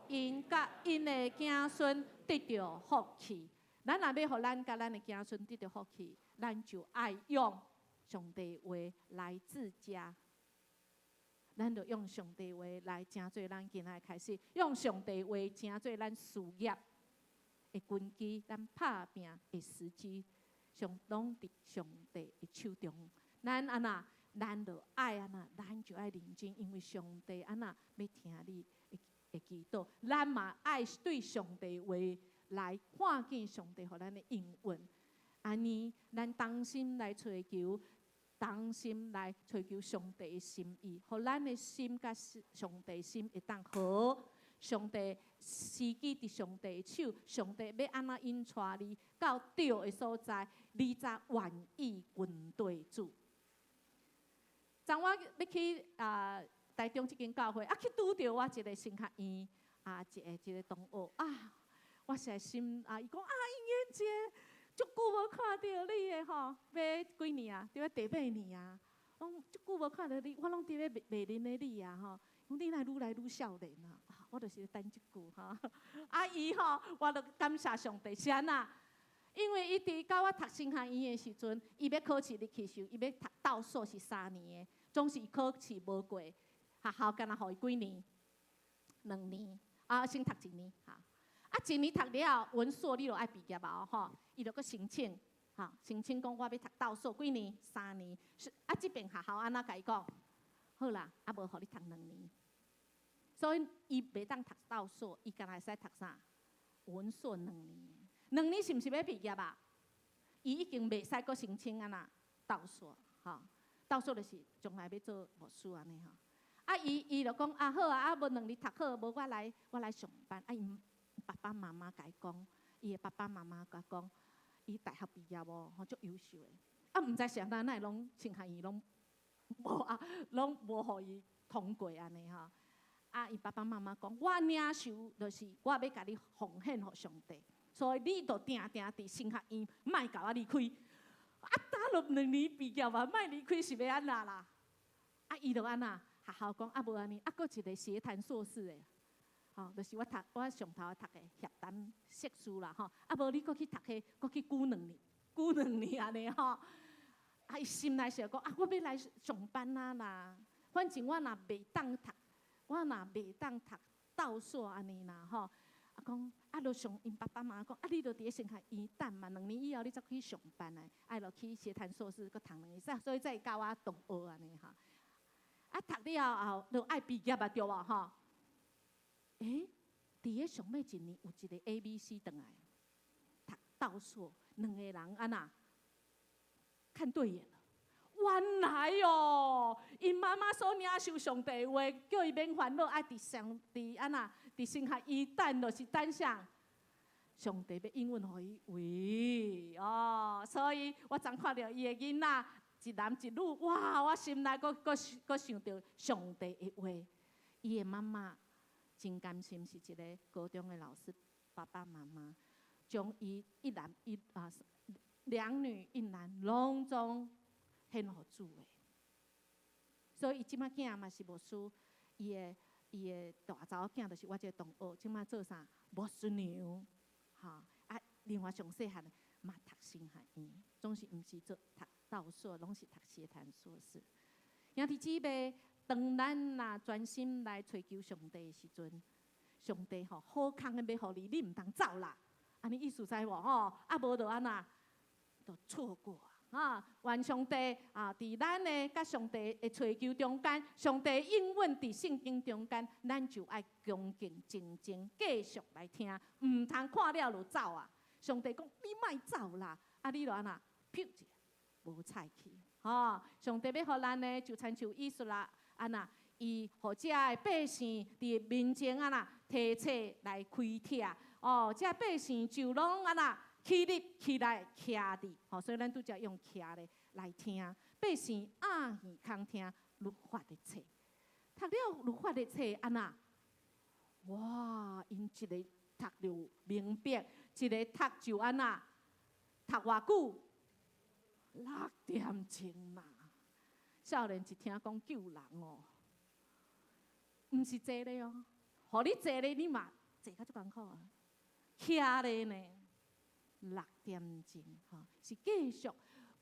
予𪜶佮𪜶的子孫得著福氣。咱若欲予咱佮咱的子孫得著福氣，咱就愛用上帝話來治家。咱就用上帝話來成做咱今仔開始，用上帝話成做咱事業的根基，咱拍拚的時機，上攏佇上帝的手中。咱按怎，咱就愛按怎，咱就愛認真，因為上帝按怎欲聽你的祈禱，咱嘛愛對上帝話來看見上帝予咱的應允。按呢，咱同心來揣求。同心來追求上帝的心意，予咱的心佮上帝心會當合。上帝時機佇上帝手，上帝欲按怎引帶你到對的所在，你才願意跟隨主。昨我欲去啊台中這間教會，啊去拄著我一個神學院啊一个一个同學啊，我實在心啊，伊講啊，英媛姐，足久無看著你的吼，欲幾年啊？對欲第八年啊？講足久無看著你，我攏佇咧袂袂認得你啊吼。講你若愈來愈少年啊！我就是等這句吼。啊伊吼，我就感謝上帝，是按怎？因為伊佇佮我讀神學院的時陣，伊欲考試入去時，伊欲讀倒數是3年的，總是伊考試無過，學校敢若予伊幾年？2年，啊先讀一年，哈。啊一年讀了，文碩你就愛畢業啊吼，伊就閣申請，哈，申請講我欲讀倒數幾年？三年。啊這邊學校按怎共伊講？好啦，啊無予你讀2年。所以伊袂當讀倒數，伊敢若會使讀啥？文碩兩年，兩年是毋是欲畢業啊？伊已經袂使閣申請按怎倒數，吼，倒數就是將來欲做牧師按呢吼。啊，伊伊就講啊好啊，啊無兩年讀好，無我來我來上班。啊，𪜶爸爸媽媽共伊講，伊的爸爸媽媽共講，伊大學畢業哦，吼足優秀的。啊，毋知是按怎，哪會攏神學院攏無啊，攏無予伊通過按呢吼。啊！伊爸爸媽媽講，我領受就是我欲共你奉獻予上帝，所以你著定定佇神學院，莫共我離開。啊，焦著兩年畢業啊，莫離開是欲按怎啦？啊，伊就按怎？學校講啊，無按呢，啊，閣一個協談碩士的，吼，就是我讀我上頭讀的協談碩士啦，吼。啊，無你閣去讀彼，閣去久兩年，久兩年按呢吼。啊，伊心內想講啊，我欲來上班啊啦，反正我若袂當讀。我若袂當讀倒數按呢啦吼，啊講啊，就上𪜶爸爸媽媽講啊，你著佇咧神學院等嘛，兩年以後你才去上班啊，愛落去協談碩士閣讀兩年，所以才會佮我同學按呢吼。啊，讀了後就愛畢業啊，對無吼？欸，佇咧上尾一年有一個 A、B、C 轉來讀倒數，兩个人按怎看對眼了。原來哦，𪜶媽媽所領受上帝話，叫伊免煩惱，愛佇上佇按怎佇神學院等，就是等啥？上帝欲應允予伊位哦，所以我昨看著伊的囡仔一男一女，哇！我心內閣閣閣想著上帝的話。伊的媽媽真甘心，是一个高中的老師，爸爸媽媽將伊一男一啊兩女一男攏總獻予主的，所以伊這擺囝嘛是牧師，伊的伊的大查某囝就是我這个同學，這擺做啥牧師娘，吼啊！另外上細漢的嘛讀神學院，總是毋是做讀倒數，攏是讀協談碩士。兄弟姊妹，當咱若專心來追求上帝的時陣，上帝吼好康的欲予你，你毋通走啦。按呢意思知無吼？啊無就按怎，就錯過。啊！願上帝啊，佇咱的佮上帝的追求中間，上帝應允佇聖經中間，咱就愛恭敬靜靜繼續來聽，毋通看了就走啊！上帝講你莫走啦，啊你就按怎？飄一下，無睬去。吼！上帝欲予咱呢，就親像以斯拉按怎，伊予遮的百姓佇面前按怎提冊來開拆，哦，遮百姓就攏按怎？起立起來徛佇，吼，所以咱拄才用徛咧來聽，百姓掩耳空聽律法的冊，讀了律法的冊按怎？哇！𪜶一个讀就明白，一个讀就按怎？讀偌久？6點鐘啦！少年一聽講救人哦，毋是坐咧哦，予你坐咧，你嘛坐較足艱苦啊，徛咧呢。6點鐘，吼，是繼續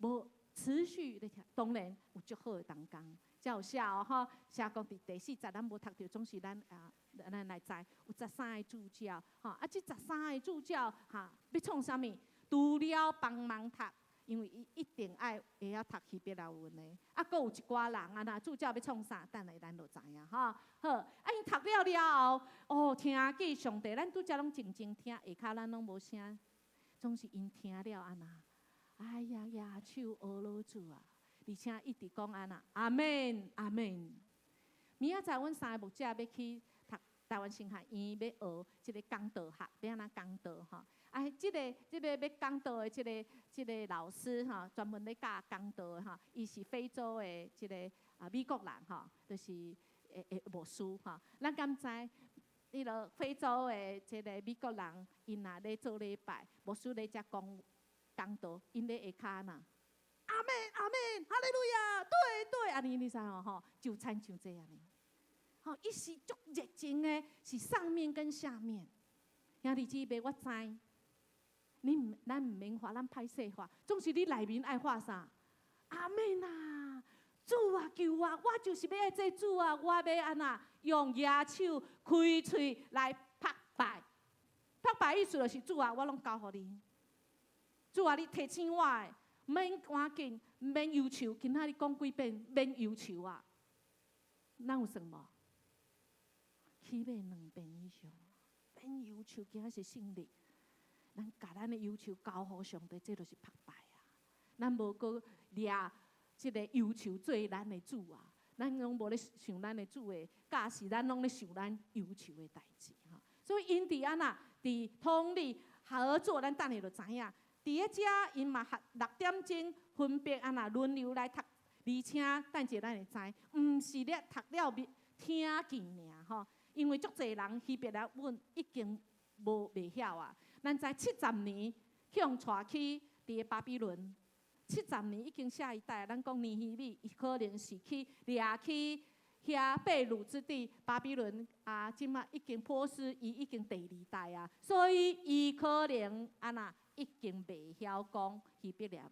無持續咧聽，當然有足好的同工，才有寫哦，吼，寫講佇第四節咱無讀著，總是咱啊，咱來知有13個助教，吼，啊，這十三个助教，哈，欲創啥物？除了幫忙讀，因為伊一定愛會曉讀希伯來文的，啊，閣有一寡人啊，若助教欲創啥？等下咱就知影，吼。好，啊，𪜶讀了了後，哦，聽見上帝，咱拄才攏靜靜聽，下跤咱攏無聲。總是𪜶聽了按怎？哎呀，舉手呵咾主啊！而且一直講按怎，阿們，阿們。明仔載阮三個牧者欲去讀台灣神學院，欲學這个講道學，欲按怎講道吼。啊，這個欲講道的這個老師吼，專門咧教講道的吼，伊是非洲的這個啊美國人吼，就是會牧師吼。咱敢知？彼落非洲的這个美國人，𪜶若咧做禮拜，牧師咧遮講講道，𪜶咧下跤若，阿們阿們，哈利路亞，對對，按呢你知無吼？就親像這按呢，吼，伊是足熱情的，是上面跟下面。兄弟姊妹，我知，你毋咱毋免發，咱歹勢發，總是你內面愛發啥？阿們啊！主啊，求我，我就是欲愛這主啊！我欲按怎用舉手開喙來拍敗，拍敗意思就是主啊，我攏交予你。主啊，你提醒我的，毋免趕緊，毋免憂愁，今仔日講幾遍，免憂愁啊！咱有算無？起碼兩遍以上，免憂愁，今仔是聖日，咱共咱的憂愁交予上帝，這就是拍敗啊！咱無閣掠這个憂愁做咱的主啊！咱攏無咧想咱的主的教示，咱攏咧想咱憂愁的代誌吼。所以𪜶佇按怎佇通力合作，咱等下就知影。佇咧遮，𪜶嘛學6點鐘分別按怎輪流來讀，而且等者咱會知，毋是咧讀了聽見爾吼。因為足濟人希伯來文已經無袂曉啊。咱知70年去予帶去佇个巴比倫。70年已經下一代，咱講尼希米，伊可能是去掠去遐被擄之地巴比倫啊，這馬已經波斯，伊已經第二代啊，所以伊可能按怎已經袂曉講希伯來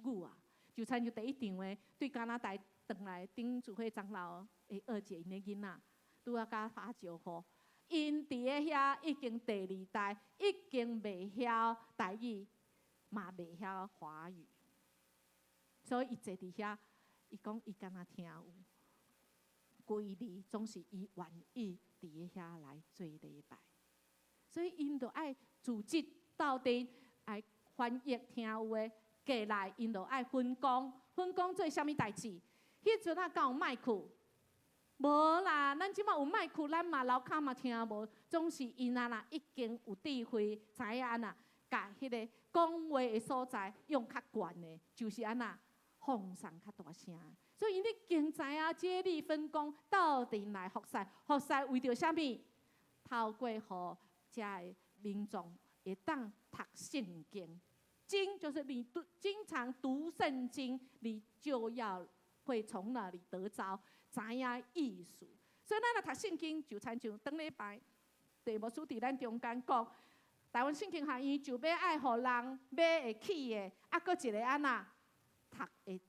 語啊，就親像第一場的對加拿大轉來頂主會長老的二姐𪜶的囡仔，拄仔共發招呼，𪜶佇咧遐已經第二代，已經袂曉台語，嘛袂曉華語。所以伊坐佇遐，伊講伊敢若聽有規日總是伊願意佇咧遐來做禮拜，所以𪜶就愛組織鬥陣來翻譯聽有的過來，𪜶就愛分工，分工做啥物代誌？彼陣啊，敢有麥克？無啦，咱這馬有麥克，咱嘛樓跤嘛聽無，總是𪜶啊若已經有智慧，知影按怎，共彼个講話的所在用較懸的，就是按怎。放送較大聲，所以𪜶已經知影接力分工，鬥陣來服侍，服侍為著啥物？透過予遮的民眾會當讀聖經，經就是你讀經常讀聖經，你就要會從那裡得著知影意思。所以咱若讀聖經，就親像頂禮拜，鄭牧師佇咱中間講，台灣聖經學院就欲愛予人買會起的，啊，閣一个按怎讀會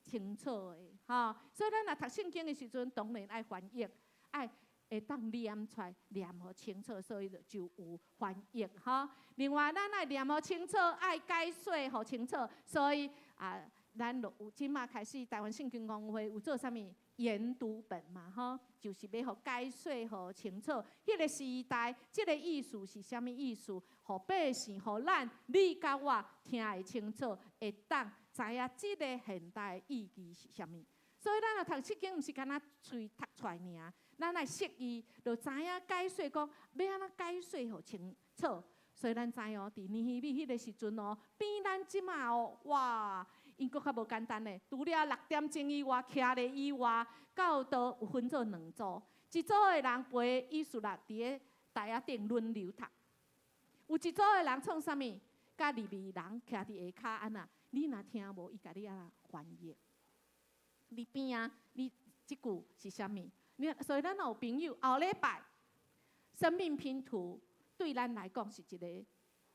清楚的，吼。所以咱若讀聖經的時陣，當然愛翻譯，愛會當念出來，念予清楚，所以就有翻譯，吼。另外，咱愛念予清楚，愛解說予清楚，所以啊，咱就有這馬開始台灣聖經公會有做啥物研讀本嘛，吼，就是欲予解說予清楚。彼个時代，這个意思是啥物意思？予百姓，予咱你佮我聽會清楚，會當知影這个現代意義是啥物。所以咱若讀聖經，毋是干焦喙讀出來爾，咱愛釋義，就知影解說講欲按怎解說予清楚。所以咱知哦，佇尼希米彼个時陣哦，比咱這馬哦，哇！𪜶閣較無簡單咧。除了6點鐘以外，徛咧以外，到都有分做兩組，一組的人陪以斯拉佇咧台仔頂輪流讀，有一組的人創啥物？佮利未人徛佇下跤按怎？你若聽無，伊共你按怎翻譯？你邊仔，你這句是啥物？你所以咱若有朋友後禮拜生命拼圖對咱來講是一个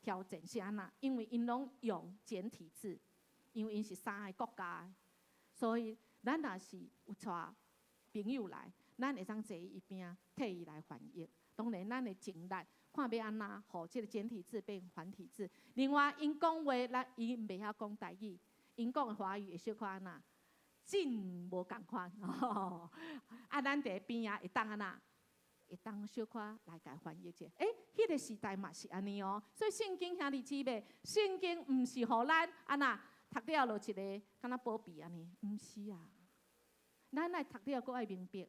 挑戰，是按怎？因為𪜶攏用簡體字，因為𪜶是三个國家，所以咱若是有帶朋友來，咱會當坐伊邊替伊來翻譯。當然，咱會盡力看欲按怎，予這个簡體字變繁體字。另外，𪜶講話，咱伊袂曉講台語，𪜶講的華語會小可按怎？真無仝款，啊，咱佇邊仔會當按怎？會當小可來共翻譯者。欸，彼个時代嘛是按呢哦。所以聖經兄弟姊妹，聖經毋是予咱按怎讀讀了就一个敢若保庇按呢，毋是啊。咱愛讀了閣愛明白，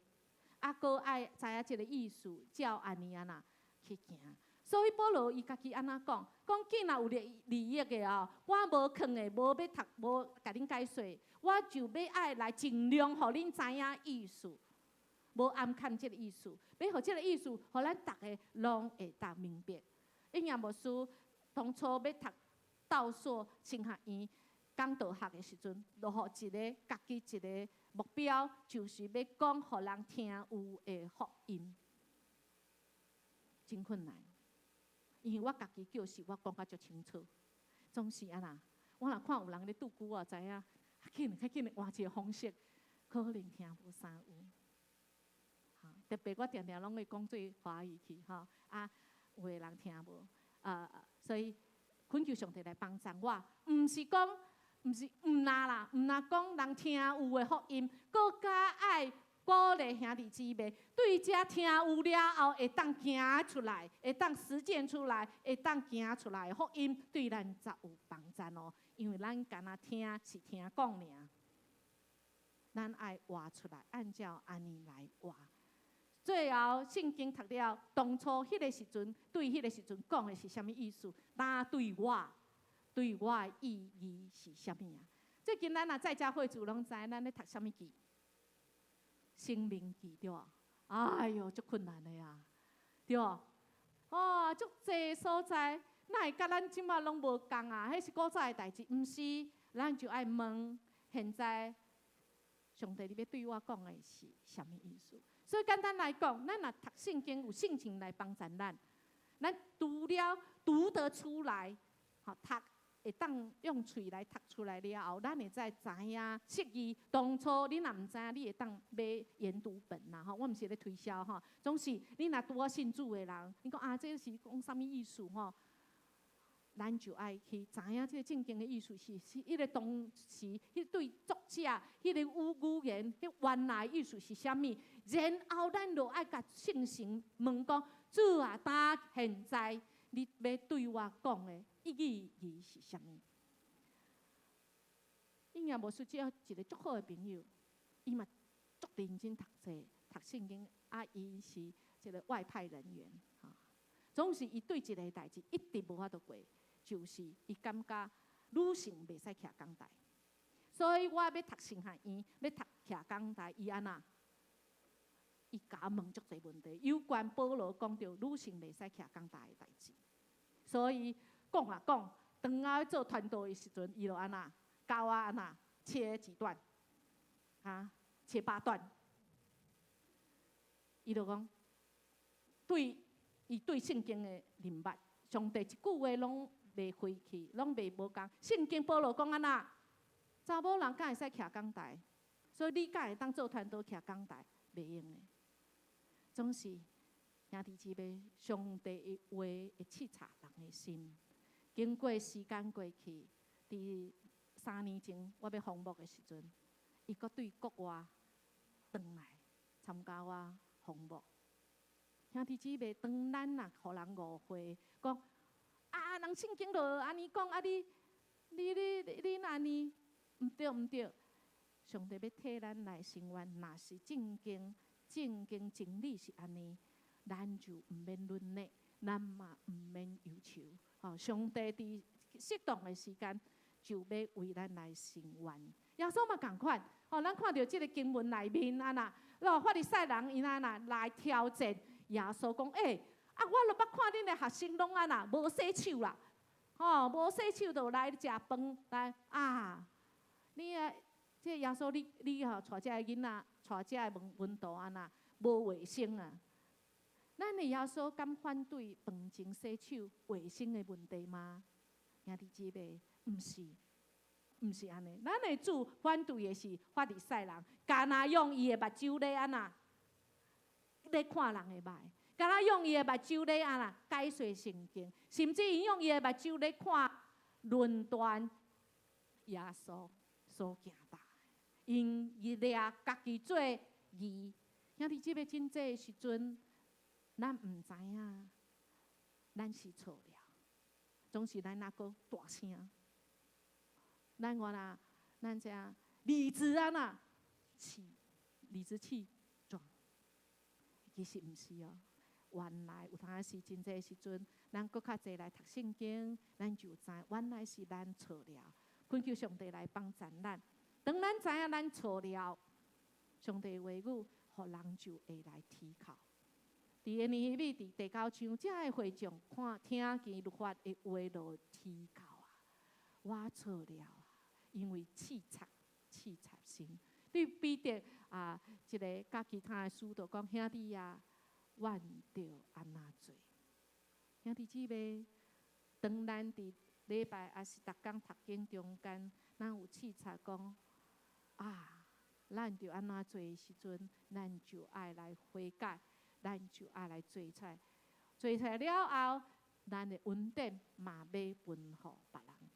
啊，閣愛知影這个意思，照按呢按那去行。所以保羅伊家己按怎講？講見若有利益的哦，我無囥的，無欲讀，無共恁解說，我就欲愛來盡量予恁知影意思，無暗藏這个意思，欲予這个意思，予咱逐个攏會當明白。應驗牧師當初欲讀道碩神學院講道學的時陣，就予一个家己一个目標，就是欲講予人聽有的福音，真困難。因為我家己就是我講甲足清楚，總是按那，我若看有人咧拄久我知影，較緊較緊換一個方式，可能聽無啥有。特別我定定攏會講做華語去吼，啊，有的人聽無，啊，所以懇求上帝來幫助我，毋是講，毋是毋若啦，毋若講人聽有的福音，閣較愛鼓勵兄弟姊妹，對遮聽有了後，會當行出來，會當實踐出來，會當行出來福音，對咱才有幫助哦。因為咱干焦聽是聽講爾，咱愛活出來，按照按呢來活。最後聖經讀了，當初彼个時陣，對彼个時陣講的是啥物意思？那對我，對我的意義是啥物啊？最近咱若在家會主攏知，咱咧讀啥物記？申命記對無？哎喲，足困難的啊，對無？哦，足濟所在，哪會佮咱這馬攏無仝啊？彼是古早的代誌，毋是，咱就愛問。現在上帝，你欲對我講的是啥物意思？所以簡單來講，咱若讀聖經，有聖經來幫助咱，咱讀了讀得出來，吼讀會當用喙來讀出來了後，咱會才知影釋義。當初你若毋知影，你會當買研讀本啦，吼，我毋是咧推銷吼。總是你若拄仔信主的人，你講啊，這是講啥物意思吼？咱就愛去知影這个聖經的意思是，是彼個當時，彼對作者，彼个語言，彼原來意思是啥物？然後咱就愛共聖神問講：主啊，當現在你欲對我講的意義是啥物？應驗牧師只有一個足好的朋友，伊嘛足認真讀冊、讀聖經，啊，伊是一個外派人員，吼，總是伊對一个代誌一直無法度過。就是伊感覺女性袂使徛講台，所以我欲讀神學院，欲讀徛講台，伊按怎？伊共我問足濟問題，有關保羅講著女性袂使徛講台的代誌，所以講啊講，當我做傳道的時陣，伊就按怎？教我按怎切幾段，啊，切八段，伊就講對伊對聖經的認捌，上帝一句話攏袂廢去，攏袂無仝。聖經保羅講按怎？查某人敢會使徛講台？所以你敢會當做傳道徛講台？袂用的。總是兄弟姊妹，上帝的話會刺察人的心。經過時間過去，佇3年前我欲封牧的時陣，伊閣對國外轉來參加我封牧。兄弟姊妹，當咱若予人誤會，講啊，人聖經就按呢講，啊你你你你按呢？毋對毋對，上帝欲替咱來伸冤，若是正經正經真理是按呢，咱就毋免論呢，咱嘛毋免憂愁。吼，上帝佇適當的時間就欲為咱來伸冤。耶穌嘛仝款，吼，咱看著這个經文內面按怎，咯法利賽人𪜶按怎來挑戰耶穌講，欸，啊，我都捌看恁的學生攏按怎無洗手啦，吼，無洗手就來食飯來啊！你啊，這耶穌你你吼帶這个囡仔，帶這个門徒按怎無衛生啊？咱的耶穌敢反對飯前洗手衛生的問題嗎？兄弟姊妹，毋是，毋是按呢。咱的主反對的是法利賽人，干焦用伊的目睭咧按怎咧看人的歹，干焦用伊的目睭咧按怎解說聖經，甚至𪜶用伊的目睭咧看論斷耶穌所行的，𪜶伊掠家己做義。兄弟姊妹，真濟時陣，咱毋知影，咱是錯了，總是咱猶閣大聲。咱我啦，咱這理直啊呐，氣理直氣壯，其實毋是哦。原來有當時真濟時陣，咱閣較濟來讀聖經，咱就知原來是咱錯了。懇求上帝來幫贊咱。當咱知影咱錯了，上帝話語，予人就會來投靠。佇個尼希米佇第九章，遮个會眾看聽見律法的話，就投靠啊！我錯了啊！因為刺插刺插心。對彼得啊，一个佮其他的使徒講，兄弟啊，阮著按怎做？兄弟姊妹，當咱佇禮拜抑是逐工讀經中間，咱有刺插講啊，咱著按怎做的時陣，咱就愛來悔改，咱就愛來做出來。做出來了後，咱的恩典嘛欲分予別人。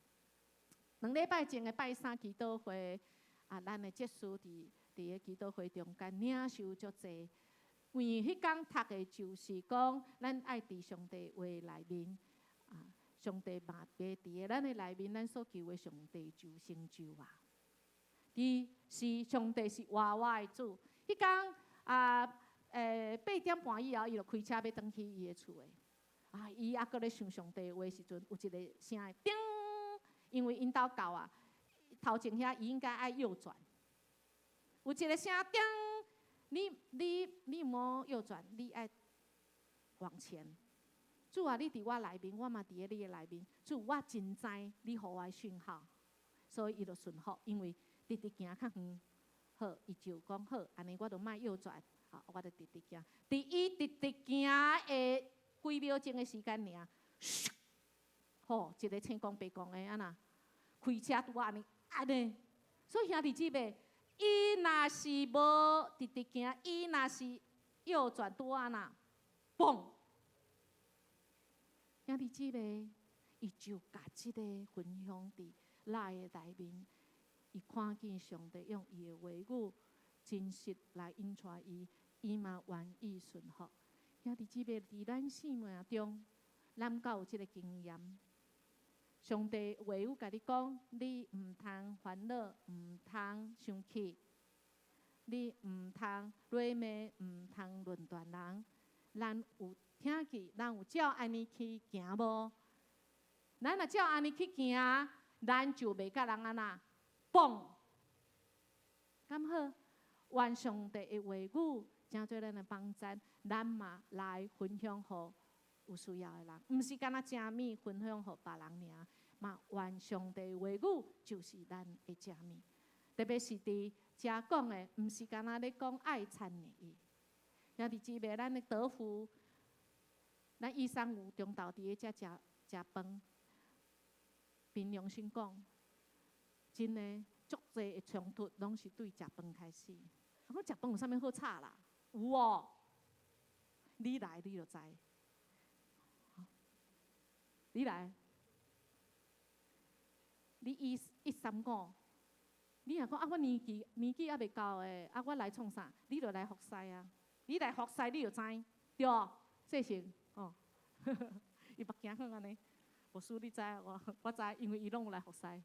兩禮拜前的拜三祈禱會，啊，咱的執事佇個祈禱會中間領受足濟。因為彼工讀的就是講，咱愛佇上帝話內面，啊，上帝嘛欲佇個咱的內面，咱所求的上帝就成就啊。伊是上帝是活活的主。彼工啊，8點半以後，伊就開車欲轉去伊的厝的。啊，伊猶閣咧想上帝話時陣，有一个聲叮，因為𪜶兜到啊，頭前遐伊應該愛右轉，有一个聲叮，你毋好右轉，你愛往前。主啊，你佇我內面，我嘛佇咧你的內面。主，我真知你予我的訊號，所以伊就順服，因為直直行較遠。好，伊就講好，按呢我就莫右轉，好，我就直直行。佇伊直直行的幾秒鐘的時間爾，吼，一个青光白光的按怎，開車拄按呢按呢，所以兄弟姊妹，伊若是無直直行，伊若是右轉拄按怎，嘣！兄弟姊妹，伊就共這个分享佇內的內面，伊看見上帝用伊的話語真實來引帶伊，伊嘛願意順服。兄弟姊妹，佇咱生命中，咱敢有這个經驗？上帝話語共你講，你毋通煩惱，毋通生氣，你毋通詈罵，毋通論斷人。咱有聽見，咱有照按呢去行無？咱若照按呢去行，咱就袂共人按怎嘣。敢好？願上帝的話語，成做咱的幫贊，咱嘛來分享予有需要的人，毋是干焦食物分享予別人爾，嘛願上帝話語就是咱的食物。特別是佇遮講的，毋是干焦咧講愛餐而已。兄弟姊妹，咱的德福，咱醫生有中晝佇咧遮食食飯，憑良心講，真的足濟的衝突，攏是對食飯開始。我講食飯有啥物好吵啦？有哦，你來你就知。你來，你一一三五，你若講啊，我年紀猶未到的，啊，我來創啥？你就來服侍啊！你來服侍，你就知，對無？這是哦，伊目鏡好按呢，無輸你知，我知，因為伊攏有來服侍。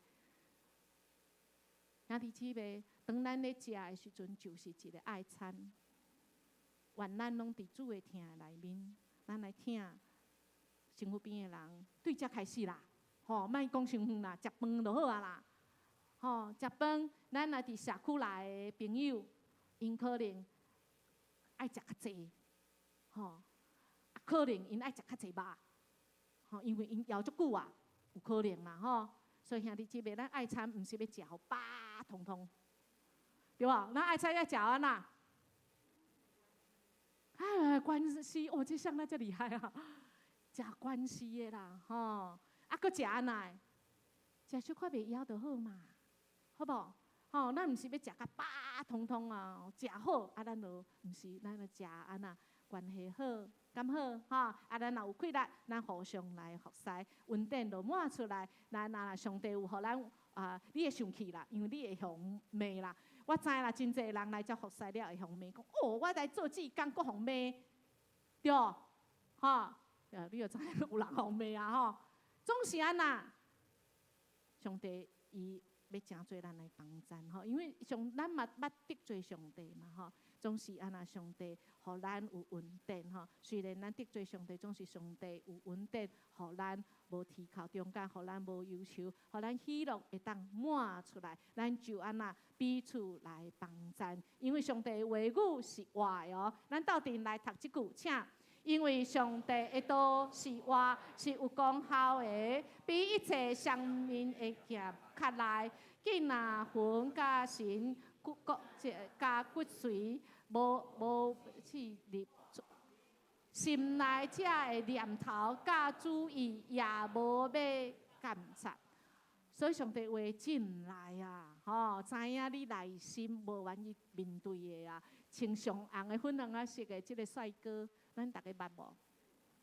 兄弟姊妹，當咱咧食的時陣，就是一个愛餐。願咱攏佇主的疼內面，咱來疼身軀邊的人，對遮開始啦，吼，莫講傷遠啦，食飯就好啊啦，吼，食飯，咱若佇社區內的朋友，𪜶可能愛食較濟，吼，啊，可能𪜶愛食較濟肉，吼，因為𪜶枵足久啊，有可能啦，吼，所以兄弟姊妹，咱愛餐毋是欲食予飽通通，對無？咱愛餐愛食按怎？哎，關係哦，這像咱遮厲害啊！食關係的啦，吼，啊，閣食按怎？食小可袂枵就好嘛，好無？吼，咱毋是欲食甲飽通通啊，食好啊，咱就毋是，咱就食按怎？關係好，敢好？吼，啊，咱若有氣力，咱互相來服侍，恩典就滿出來。咱若上帝有予咱啊，你會生氣啦，因為你會予罵啦。我知啦，真濟人來遮服侍了會予罵，講哦，我來做志工，閣予罵，對無？吼，你就知有人予罵啊吼，總是按怎？上帝伊欲誠濟咱來幫贊吼，因為上咱嘛捌得罪上帝嘛吼，總是按那上帝予咱有恩典吼。雖然咱得罪上帝，總是上帝有恩典，予咱無啼哭中間，予咱無憂愁，予咱喜樂會當滿出來，咱就按那彼此來幫贊，因為上帝的話語是活的哦。咱鬥陣來讀這句，請。因為上帝的道是活，是有功效的，比一切雙面的劍較利，見若魂佮神骨骨佮骨髓，無無刺入心內這的念頭佮主意也無欲鑑察。所以上帝話進來啊，吼，知影你內心無願意面對的啊，穿上紅的粉紅仔色的這个帥哥，咱逐家捌無？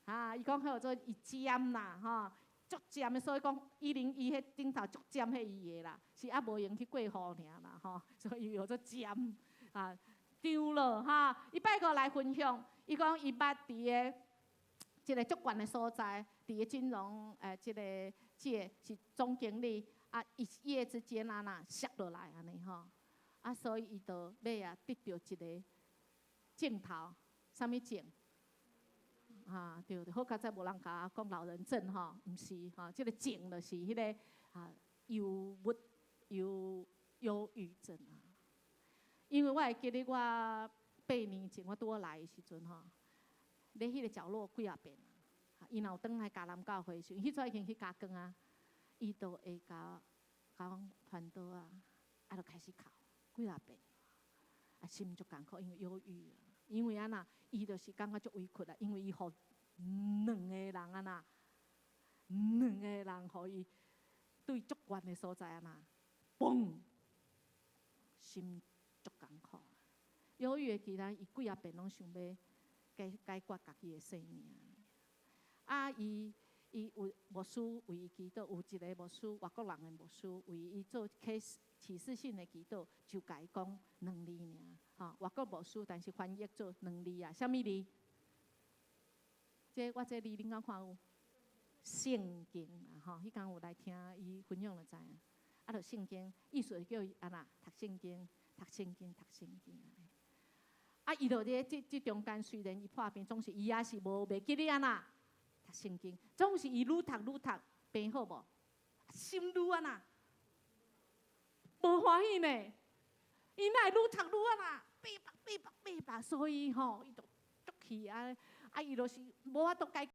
啊，伊講彼號做伊尖啦，吼，足尖的，所以講101彼頂頭足尖彼伊的啦，是猶無閒去過雨爾啦，吼，所以號做尖啊，丟了哈。伊拜五來分享，伊講伊捌佇个一个足懸的所在，佇个金融這个界是總經理，啊，一夜之間啊若摔落來按呢吼，啊，所以伊就尾仔得著一个症頭，啥物症？啊，對，好佳哉無人共我講老人症吼，毋是吼，這个症就是彼个啊憂鬱、憂憂鬱症啊。因為我會記得我8年前我拄仔來的時陣吼，咧彼个角落幾仔遍啊，伊若有轉來迦南教會時，彼陣已經去加工啊，伊就會共共阮傳道啊，啊，就開始哭幾仔遍，啊，心足艱苦，因為憂鬱啊。因為按那，伊就是感覺足委屈啦，因為伊予兩个人按那，兩个人予伊對足懸的所在按那，嘣，心足艱苦。憂鬱的期間，伊幾仔遍攏想欲解解決家己的性命。啊，伊伊有牧師為伊祈禱，有一个牧師，外國人的牧師為伊做啟示啟示性的祈禱，就共伊講兩字爾，吼，外國牧師，但是翻譯做兩字啊，啥物字？這我這字恁敢看有？聖經啊，吼，彼工有來聽伊分享就知影。啊，就聖經，意思叫伊按那讀聖經、讀聖經、讀聖經按呢。啊，伊就佇這這中間，雖然伊破病，總是伊也是無袂記得按那讀聖經，總是伊愈讀愈讀，病好無？心愈按那無歡喜呢？伊哪會愈讀愈按那八百八百八百，所以吼，伊就足氣啊！啊，伊就是無法度解。